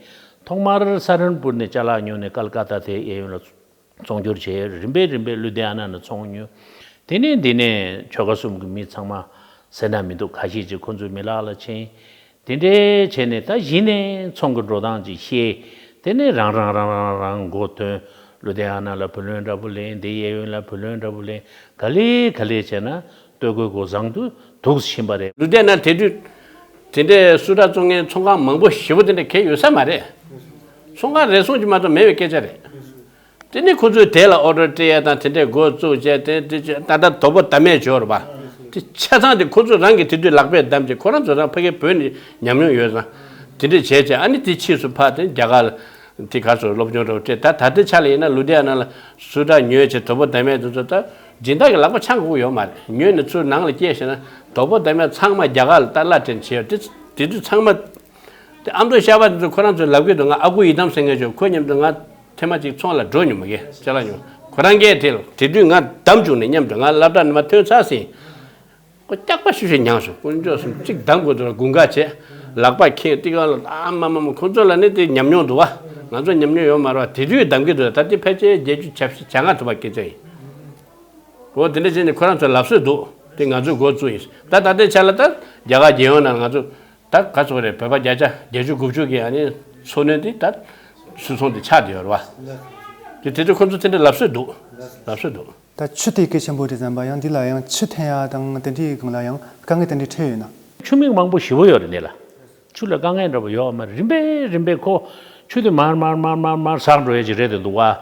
ཐོག་མར་ས་རན་པུར་ནས་ཅ་ལག་ཉོས་ནས་ཀལ་ཀ་ཏ་དེ་གཡས་གཡོན་ལ་ཚོང་སྒྱུར་བྱས། རིམ་པས་རིམ་པས་ལུ་དྷི་ཡ་ན་ནས་ཚོང་ཉོས། དེ་ནས་འདི་ནས་ཆོལ་ཁ་གསུམ་གྱི་མི་ཚང་མ་ཟེར་ན་མི་འདུག་ཁ་ཤས་ཅིག་ཁོ་ཚོའི་མི་ལག་ལ་ཕྱིན། དེ་འདྲའི་བྱས་ནས་ད་གཞི་ནས་ཚོང་གི་འགྲོ་སྟངས་ཅིག་ཤེས། དེ་ནས་རང་རང་རང་རང་རང་མགོ་ཐོན། ལུ་དྷི་ཡ་ན་ལ་བུ་ལོན་འདྲ་པོ་ལེན། དེ་གཡས་གཡོན་ལ་བུ་ལོན་འདྲ་པོ་ལེན། ག་ལེ་ག་ལེ་བྱས་ན་སྟོད་གོས་གོས་བཟང་དུ་འདུག་ཕྱིན་པ་རེད། ལུ་དྷི་ཡ་ན་དེ་དུས་དེ་འདྲའི་སུ་ཊར་བཙོང་མཁན་ཚོང་ཁང་མང་པོ་ཞེ་པོ་དེ་འདྲ་གས་ཡོད་ས་མ་རེད། ཚོང་ཁང་རེ་ཟུང་ཅིག་མ་གཏོགས་མེད་པའི་སྐད་ཆ་རེད། དེ་ནི་ཁོ་ཚོས་དེ་ལ་ཨོ་ཌར་སྤྲད་ཡ་དང་། དེ་འདྲའི་འགོ་བཙུགས་བྱས། དེ་དེ་ད་ལྟ་དོ་པོ་དམ་མེད་འབྱོར་བ་དེ་ཆ་ཚང་དེ་ཁོ་ཚོ་རང་གིས་དེ་དུས་ལག་པས་བསྡམས་བྱས། ཁོ་རང་ཚོ་རང་ཕ་གིར་བོད་ནས་ཉམས་མྱོང་ཡོད་ཙང་དེ་འདྲ་བྱས་བྱས། ཨ་ནི་དེ་ཕྱིས་སུ་ཕར་དེ་རྒྱ་གར་དེ་གར་སོང་སློབ་སྦྱོང་འགྲོ་བྱས། ད་ད་ལྟའི་ཆ་ལ་ཡིན་ན་ལུ་དྷི་ཡ་ན་ལ་སུ་ཊར་ཉོས་བྱས། དོ་པོ་དམ་མེད་དེ་ཚོ་ད་སྦྱིན་བདག་གི་ལག་པ་འཆང་དགོས་ཡོད་མ་རེད། ཉོས་ནས་ཚུར་ནང་ལ་སྐྱེལ་བྱས་ན་དོ་པོ་དམ་མེད་ཚང་མ་རྒྱ་གར་ལ་ད་གླ་སྤྲད་བྱས་ཡོད། དེ་དེ་དུས་ཚང་མ། དེ་ཨ་མདོ་ཤར་པ་དེ་ཚོ་ཁོ་རང་ཚོའི་ལབ་ཀྱི་འདུག་ང་ཨ་ཁུ་ཡི་དམ་ཟེར་མཁན་ཅིག་ཁོ་མཉམ་དུ་ང་ཐེངས་མ་གཅིག་ཚོང་ལ་འགྲོ་མྱོང་མ་གི་ཅ་ལག་ཉོ། ཁོ་རང་གིས་དེ་ལ་དེ་དུས་ང་བདམས་བཅུག་ནས་མཉམ་དུ་ང་སློབ་གྲྭ་ནས་མར་ཐོན་ཚར་ཟིན། ཁོ་སྐྱག་པ་ཤུ་ཤུ་མྱངས་སོང་། དཀོན་མཆོག་གསུམ་གཅིག་བདམས་དགོས་འདུག་ལ་དགུན་ཁ་བྱས། ལག་པ་ཁེངས་ཏིག་ཀ་ལ། ཨ་མ་མ་མ། ཁོ་ཚོ་ལ་ནི་དེ་ཉམས་མྱོང་འདུག་བ། ང་ཚོ་ཉམས་མྱོང་ཡོད་མ་རེད་བ། དེ་དུས་བདམས་ཀྱི་འདུག་ད་དེ་ཕལ་ཆེར་བརྒྱད་ཅུ་གྱ་བཞི་གྱ་ལྔ་ཐུབ་པ་སྐད་ཆ་ཡིན། འོ་དེ་འདྲ་བྱས་ནས་ཁོ་རང་ཚོ་ལབ་སྲོལ་འདུག་དེ་ང་ཚོས་འགོ་བཙུགས་ཡིན། ད་ད་ལྟའི་ཆ་ལ་ད་རྒྱ་གར་རྒྱལ་ཡོངས་ནང་ང་ཚོ་ད་ག་ཚོད་རེད། བོད་པ་བརྒྱ་ཆ་བརྒྱད་ཅུ་དགུ་བཅུ་གི་ཨ་ནི་འཚོ་སྣོན་དེ་ད་སུད་ཚོང་དེ་ཆགས་བསྡད་ཡོད་རེད་བ། དེ་དེ་ཚོ་ཁོ་ཚོ་དེ་འདྲ་ལབ་སྲོལ་འདུག་ལབ་སྲོལ་འདུག་ད་ཆུ་དེ་གལ་ཆེན་པོ་རེད་བསམ་པ། ཡང་འདི་ལ་ཡང་ཆུ་འཐེན་ཡ་དང་དེ་འདྲའི་སྒང་ལ་ཡང་དཀའ་ངལ་དེ་འདྲའི་འཕྲད་ཡོད་ན། ཆུ་མིག་མང་པོ་ཞེ་པོ་ཡོད་རེད། འདི་ལ་ཆུ་ལ་དཀའ་ངལ་འདྲ་པོ་ཡོད་མ་རེད། རིམ་པས་རིམ་པས་ཁོ་ཆུ་དེ་མར་མར་མར་མར་མར་ཟག་འགྲོ་ཡ་ཅིག་རེད་དེ་འདུག་བ།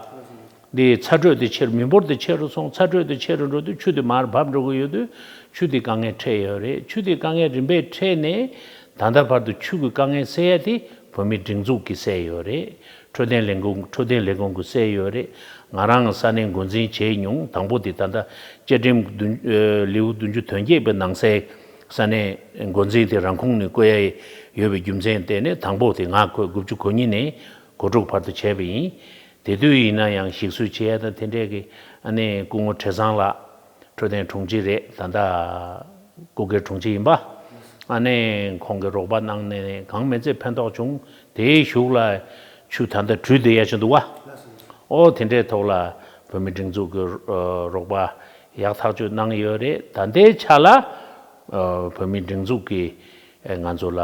འདི་ཚ་དྲོད་དེ་ཆེ་རུ། མི་འབོར་དེ་ཆེ་རུ་སོང་། ཚ་དྲོད་དེ་ཆེ་རུ་འགྲོ་དུས་ཆུ་དེ་མར་བབས་འགྲོ་གི་ཡོད་དུས་ཆུ་དེ་དཀའ་ངལ་འཕྲད་ཡོད་རེད། ཆུ་དེ་དཀའ་ངལ་རིམ་པས་འཕྲད་ནས་ད་ལྟ་བར་དུ་ཆུ་གི་དཀའ་ངལ་སེལ་ཡ་དེ་བོད་མིའི་སྒྲིག་འཛུགས་ཀྱིས་སེལ་ཡོད་རེད། འཕྲོད་བསྟེན་ལས་ཁུངས། འཕྲོད་བསྟེན་ལས་ཁུངས་ཀྱིས་སེལ་ཡོད་རེད། ང་རང་ས་གནས་འགོ་འཛིན་བྱས་མྱོང་། དང་པོ་དེ་ད་ལྟ་བཅའ་ཁྲིམས་བདུན་ཨ་ལེའུ་བདུན་ཅུ་དོན་བརྒྱད་པའི་ནང་གསེས་ས་གནས་འགོ་འཛིན་དེ་རང་ཁོངས་ནས་བསྐོ་ཡ་ཡོད་པའི་རྒྱུ་མཚན་བརྟེན་ནས། དང་པོ་དེ་ང་འཁོད་དགུ་བཅུ་གོ་གཉིས་ནས་གོ་དྲུག་བར་དུ་བྱས་པ་ཡིན། དེ་དུས་ཡིན་ན་ཡང་ཞིག་གསོ་བྱེད་ཡ་དང་དེ་འདྲས་ཀྱི། ཨ་ནི་སྐུ་ངོ་བྲེ་ཚང་ལགས། འཕྲོད་བསྟེན་དྲུང་ཆེ་རེད། ད་ལྟ་སྐུ་སྒེར་དྲུང་ཆེ་ཡིན་པ། ཨ་ནི་ཁོང་གིས་རོགས་པ་གནང་ནས་གང་མི་ཚད་ཕན་ཐོགས་བྱུང་། དེའི་གཞུག་ལ་ཆུ་ད་ལྟ་དྲུད་བསྡད་ཡ་ཅིག་འདུག་བ། ཨོ་དེ་འདྲའི་ཐོག་ལ་བོད་མི་སྒྲིག་འཛུགས་ཀྱིས་ཨ་རོགས་པ་ཡག་ཐག་ཆོད་གནང་ཡོད་རེད། ད་ལྟའི་ཆ་ལ་ཨ་བོད་མི་སྒྲིག་འཛུགས་ཀྱིས་ཨ་ང་ཚོ་ལ་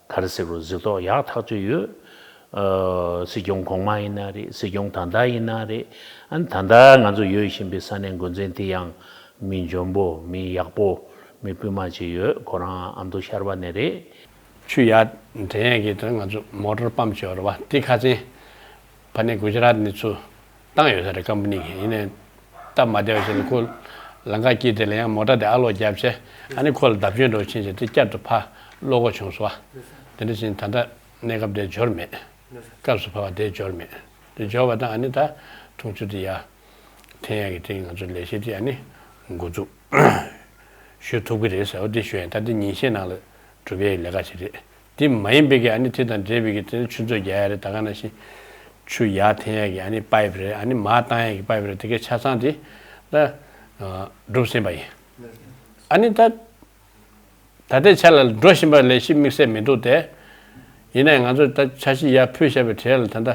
ག་རེ་ཟེར་རུ་གཟིགས་རྟོག་ཡག་ཐག་ཆོད་ཡོད། ཨ། སྲིད་སྐྱོང་གོང་མ་ཡིན་ན་རེད། སྲིད་སྐྱོང་ད་ལྟ་ཡིན་ན་རེད། ཨ་ནི་ད་ལྟ་ང་ཚོ་ཡོད་བཞིན་པའི་ས་གནས་འགོ་འཛིན་དེ་ཡང་མི་འཇོན་པོ། མི་ཡག་པོ། མི་དཔུང་དམག་ཅིག་ཡོད། ཁོ་རང་ཨ་མདོ་ཤར་པ་ནས་རེད། ཆུ་ཡར་འདྲེན་ཡས་ཀྱི་དོན་ང་ཚོ་མོ་ཊར་པམ་བྱས་པ་རེད་བ། དེ་ཁ་སང་ཕ་ནས་གུ་ཇ་རཱཏ་ནས་ཚུར་བཏང་ཡོད་ས་རེད། ཀམ་པ་ནི་གིས། ཡིན་ནའི་སྟབས་མ་བདེ་བ་བྱས་ནས་ཁོ་ལམ་ཁ་དཀྱིལ་དེ་ལ་ཡང་མོ་ཊ་དེ་ཨ་ལོག་བརྒྱབ་བྱས། ཨ་ནི་ཁོ་ལ་བརྡབ་སྐྱོན་འདྲ་བོ་ཕྱིན་བྱས་དེ་བསྐྱར་དུ་ཕར་སློག་དགོས་བྱུང་སོང་བ། དེ་འདྲ་བྱས་ད་ལྟ་གནས་སྐབས་དེ་འབྱོར་མེད། སྐབས་སུ་བབས་པ་དེ་འབྱོར་མེད། དེ་འབྱོར་བ་དང་ཨ་ནི་ད་འཐུང་ཆུ་དེ་ཡར་འཐེན་ཡག་གི་དེ་ང་ཚོ་ལས་གཞི་དེ་ཨ་ནི་འགོ་འཛུགས་ཞུ་ཐུབ་ཀྱི་རེད་ཟེར་བ་དེ་ཞུ་ཡིན། ད་དེ་ཉིན་ཤས་ནང་ལ་གྲུབ་ཡས་ལས་ཀ་ཞིག་རེད། དེ་མ་ཡིན་པའི་གི་ཨ་ནི་དེ་དང་འབྲེལ་བའི་གི་དེ་ནི་ཆུ་མཛོད་རྒྱག་ཡ་རེད། ད་ག་ནང་བཞིན་ཆུ་ཡར་འཐེན་ཡ་གི་ཨ་ནི་པའིབ་རེད། ཨ་ནི་མར་བཏང་ཡ་གི་པའིབ་རེད། དེ་གའི་ཆ་ཚང་དེ་ད་གྲུབ་ཟིན་པ་ཡིན། ཨ་ནི་ད་ད་ལྟའི་ཆ་ལ་འགྲོ་བཞིན་པ་ལས་གཞི་དམིགས་བསལ་མི་འདུག་སྟེ། ཡིན་ནའི་ང་ཚོ་ད་འཆར་གཞི་ཡར་ཕུལ་བཞག་པའི་གྲས་ལ་ད་ལྟ་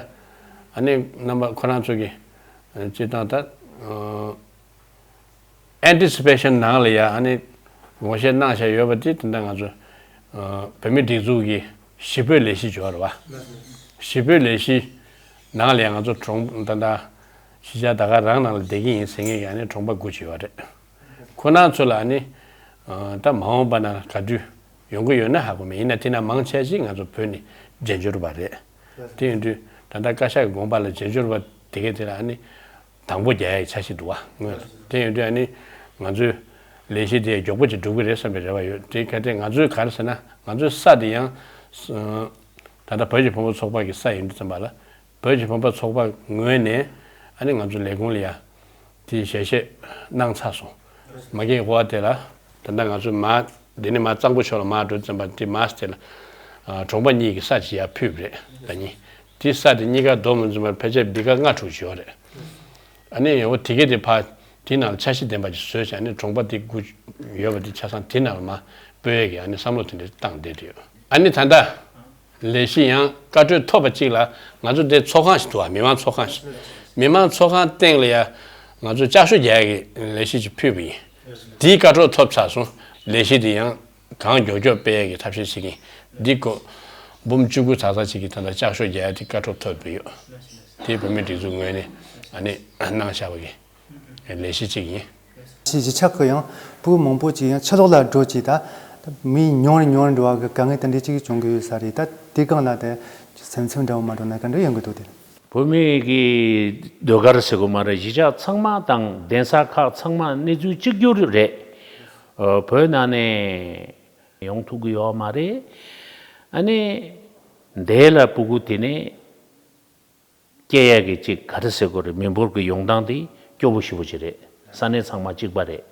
ཨ་ནི་རྣམ་པ་ཁོ་རང་ཚོ་གི་སྤྱིར་བཏང་ད། ཨེན་ཊི་སི་པེ་ཤན་ནང་ལ་ཡ་ཨ་ནི་དགོངས་བཞེས་གནང་བཞག་ཡོད་པ་དེ་ད་ལྟ་ང་ཚོ་ཨ་བོད་མིའི་སྒྲིག་འཛུགས་ཀྱི་གཞིས་སྤོའི་ལས་གཞི་ཅིག་ཡོད་རེད་བ། གཞིས་སྤོའི་ལས་གཞི་ནང་ལ་ཡ་ང་ཚོ་གྲོང་ད་ལྟ་གཞིས་ཆགས་ད་ག་རང་ནང་ལ་བསྡད་ཀྱི་ཡིན་ཟེར་མཁན་གྱི་ཨ་ནི་གྲོང་པ་དགུ་ཅིག་ཡོད་རེད། ཁོ་རང་ཚོ་ལ་ཨ་ནི་ཨ་ད་མ་འོངས་པ་ན་ག་དུས་ཡོང་གི་ཡོད་ན་ཧ་གོ་མེད། ཡིན་ན་དེ་ན་མང་ཆེ་ཞིག་ང་ཚོ་བོད་ནས་རྒྱན་འབྱོར་བ་རེད། དེ་ཡིན་དུས་ད་ལྟ་བཀའ་ཤག་གི་དགོངས་པ་ལ་རྒྱན་འབྱོར་བ་དེ་གས་དེ་ལ་ཨ་ནི་དང་པོ་རྒྱག་ཡག་འཆར་གཞི་འདུག་བ། སྔོན་ལ་དེ་ཡིན་དུས་ཨ་ནི་ང་ཚོའི་ལས་གཞི་དེ་མགྱོགས་པོ་ཅིག་འགྲུབ་ཀྱི་རེད་བསམ་པའི་རེ་བ་ཡོད། དེ་གལ་ཏེ་ང་ཚོའི་ག་རེ་ཟེར་ན་ང་ཚོའི་ས་དེ་ཡང་ད་ལྟ་བོད་ཀྱི་བོན་པོ་ཚོགས་པ་གི་ས་ཡིན་དུས་ཙམ་པ་ལ་བོད་ཀྱི་བོན་པོ་ཚོགས་པ་ངོས་ནས་ཨ་ནི་ང་ཚོ་ལས་ཁུངས་ལ་ཡ་དེ་ཞལ་བཞེས་གནང་ཚར་སོང་། མ་གི་འོ་དེ་ལ་ད་ལྟ་ང་ཚོ་མ་འདི་ནས་མ་གཙང་པོ་ཕྱོགས་ལ་མ་འགྲོ་ཙམ་པ་འདི་མ་སྟེ་ལ་གྲོང་པ་གཉིས་ཀྱི་ས་ཅིག་ཡར་ཕུལ་བ་རེད། ད་ནི་དེ་ས་དེ་གཉིས་ཀ་བསྡོམས་ཙམ་པ་ཕལ་ཆེར་བི་ག་ལྔ་དྲུག་ཅིག་ཡོད་རེད། ཨ་ནི་འོ་དེ་གས་དེ་ཕར་དེ་ནང་ལ་འཆར་གཞི་ལྡན་པ་ཅིག་བཟོས་བྱས་ཨ་ནི་གྲོང་པ་དེ་དགུ་ཡོད་པ་དེ་ཆ་ཚང་དེ་ནང་ལ་མ་སྤོ་ཡས་ཀྱི་ཨ་ནི་བསམ་བློ་དེ་འདྲ་བཏང་བསྡད་དེ་ཡོད། ཨ་ནི་ད་ལྟ་ལས་གཞི་ཡང་བཀའ་འཁྲོལ་ཐོབ་པ་གཅིག་ལ་ང་ཚོ་དེ་ཚོགས་ཁང་ཞིག་འདུག་བ། མི་མང་ཚོགས་ཁང་ཞིག་མི་མང་ཚོགས་ཁང་སྟེང་ལ་ཡ་ང་ཚོ་ལྕགས་ཤོག་རྒྱག་ཡ་གི་ལས་གཞི་ཅིག་ཕུལ་བ་ཡིན། དེའི་བཀའ་འཁྲོལ་ཐོབ་ཚར་སོང་། ལས་གཞི་དེ་ཡང་གང་མགྱོགས་མགྱོགས་སྤེལ་ཡ་གི་ཐབས་ཤེས་བྱེད་ཀྱིན་འདི་གོ་འབུམ་བཅུ་དགུ་ཙག་ཙག་ཅིག་གི་ད་ལྟ་ལྕགས་ཤོག་རྒྱག་ཡ་དེ་བཀའ་འཁྲོལ་ཐོབ་ཡོད། དེ་བོད་མིའི་སྒྲིག་འཛུགས་ངོས་ནས་ཨ་ནི་གནང་བཞག་པ་གི་ལས་གཞི་གཅིག་ཡིན། གཞིས་ཆགས་ཀྱི་ཡང་ཕྲུ་གུ་མང་པོ་ཅིག་ཡང་ཕྱི་ལོགས་ལ་འགྲོ་ཅིག་ད་མི་ཉུང་རུ་ཉུང་རུ་འགྲོ་བ་གི་དཀའ་ངལ་དེ་འདྲ་ཅིག་བྱུང་གི་ཡོད་ས་རེད། ད་དེ་སྒང་ལ་དེ་སེམས་ཚེགས་འདྲ་བོ་མ་འགྲོ་ན་ག་འདྲ་ཡོང་གི་འདུག་དེ། བོད་མི་གི་ཟློས་གར་ཟེར་དགོས་མ་རེད། གཞིས་ཆགས་ཚང་མ་དང་གདན་ས་ཁག་ཚང་མ་གནས་ཚུལ་གཅིག་གྱུར་རེད། ཨ། བོད་ནང་ནས་ཡོང་ཐུབ་ཀྱི་ཡོད་མ་རེད། ཨ་ནི་དེ་ལ་ཕྲུ་གུ་དེ་ནས་སྐྱེ་ཡས་ཀྱི་ཅིག་ག་རེ་ཟེར་དགོས་རེད། མི་འབོར་གྱི་ཡོང་སྟངས་དེ་སྐྱོ་པོ་ཞེ་པོ་ཅིག་རེད། ས་གནས་ཚང་མ་གཅིག་པ་རེད།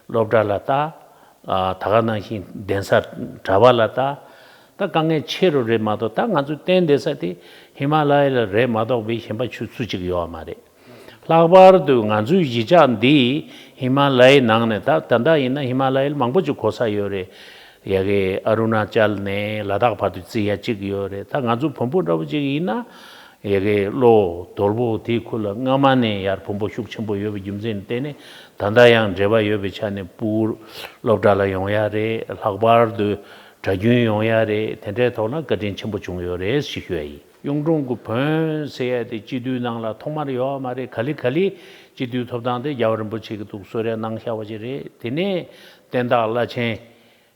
སློབ་གྲྭ་ལ་ལྟ། ཨ། ད་ག་ནང་བཞིན་གདན་ས་གྲྭ་པ་ལ་ལྟ། ད་དཀའ་ངལ་ཆེ་རུ་རེད་མ་གཏོགས། ད་ང་ཚོ་གཏན་བསྡད་ས་དེ་ཧི་མ་ལ་ཡ་ལ་རེད་མ་གཏོགས་པའི་གཞན་པ་ཆུ་སུ་གཅིག་ཡོད་མ་རེད། ལྷག་པར་དུ་ང་ཚོའི་གཞིས་ཆགས་འདི་ཧི་མ་ལ་ཡའི་ནང་ནས། ད་ད་ལྟ་ཡིན་ན་ཧི་མ་ལ་ཡ་ལ་མང་པོ་ཅིག་གོ་ས་ཡོད་རེད། ཡ་གི་ཨ་རུ་ན་ཅལ་ནས་ལ་དྭགས་བར་དུ་བརྩི་ཡ་གཅིག་ཡོད་རེད། ད་ང་ཚོ་བོན་པོ་འདྲ་པོ་ཅིག་ཡིན་ན། ཡ་གི་བློ་དོལ་པོ་དེའི་ཁུལ་ལ་སྔ་མ་ནས་ཡར་བོན་པོ་ཤུགས་ཆེན་པོ་ཡོད་པའི་རྒྱུ་མཚན་བརྟེན་ནས་ད་ལྟ་ཡང་འབྲེལ་བ་ཡོད་པའི་ཆ་ནས་ཕྲུ་གུ་སློབ་གྲྭ་ལ་ཡོང་ཡ་རེད། ལྷག་པར་དུ་གྲྭ་རྒྱུན་ཡོང་ཡ་རེད། དེ་འདྲའི་ཐོག་ལ་བཀའ་དྲིན་ཆེན་པོ་བྱུང་ཡོད་རེད་ཞེས་ཞུ་ཡ་ཡིན། གཡུང་དྲུང་གི་བོན་ཟེར་ཡ་དེ་སྤྱི་འཐུས་ནང་ལ་ཐོག་མར་ཡོད་མ་རེད། ག་ལེ་ག་ལེ་སྤྱི་འཐུས་ཐོབ་ཐང་དེ་རྒྱལ་བ་རིན་པོ་ཆེ་གིས་འདུག་གསོལ་རས་གནང་བཞག་པ་ཅིག་རེད། དེ་ནས་བསྟན་བདག་བླ་ཆེན་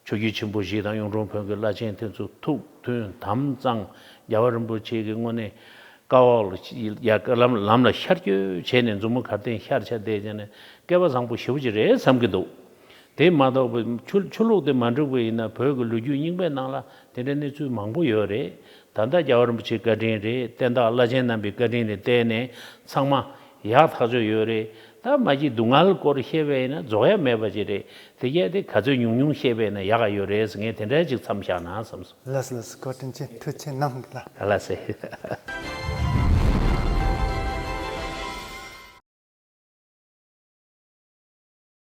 ཆོས་བརྒྱུད་ཆེན་པོ་བཞི་དང་གཡུང་དྲུང་བོན་གྱི་བླ་ཆེན་དེ་ཚོ་ཐུགས་མཐུན་དམ་གཙང་། རྒྱལ་བ་རིན་པོ་ཆེ་གི་སྔོན་ནས་བཀའ་འོག་ལ་ཡ་ལམ་ལམ་ལ་ཤར་བསྐྱོད་བྱས་ནས་མཛུབ་མོ་གར་སྟོན་ཤར་ཆ་བསྡད་བྱས་ནས་སྐལ་བ་བཟང་པོ་ཞེ་པོ་ཅིག་རེད་བསམ་གྱི་འདུག་དེ་མ་གཏོགས་པའི་ཆོས་ཆོས་ལུགས་དེ་མ་འགྲིག་པ་ཡིན་ན་བོད་ཀྱི་ལོ་རྒྱུས་རྙིང་པའི་ནང་ལ་དེ་འདྲའི་གནས་ཚུལ་མང་པོ་ཡོད་རེད། ད་ལྟ་རྒྱལ་བ་རིན་པོ་ཆེའི་བཀའ་དྲིན་རེད། བསྟན་བདག་བླ་ཆེན་རྣམ་པའི་བཀའ་དྲིན་ལ་བརྟེན་ནས་ཚང་མ་ཡག་ཐག་ཆོད་ཡོད་རེད། ད་མ་གཞི་སྡུག་བསྔལ་སྐོར་བཤད་པ་ཡིན་ན་རྫོགས་ཡ་མེད་པ་ཅིག་རེད། དེ་གས་དེ་ག་ཚོད་ཉུང་ཉུང་བཤད་པ་ཡིན་ན་ཡག་ག་ཡོད་རེད་ཟེར། ངས་དེ་འདྲ་ཅིག་མཚམས་བཞག་ན་བསམ་སོང་། ལགས་སོ་ལགས་སོ། བཀའ་དྲིན་ཆེ། ཐུགས་རྗེ་གནང་། ལགས་སོ།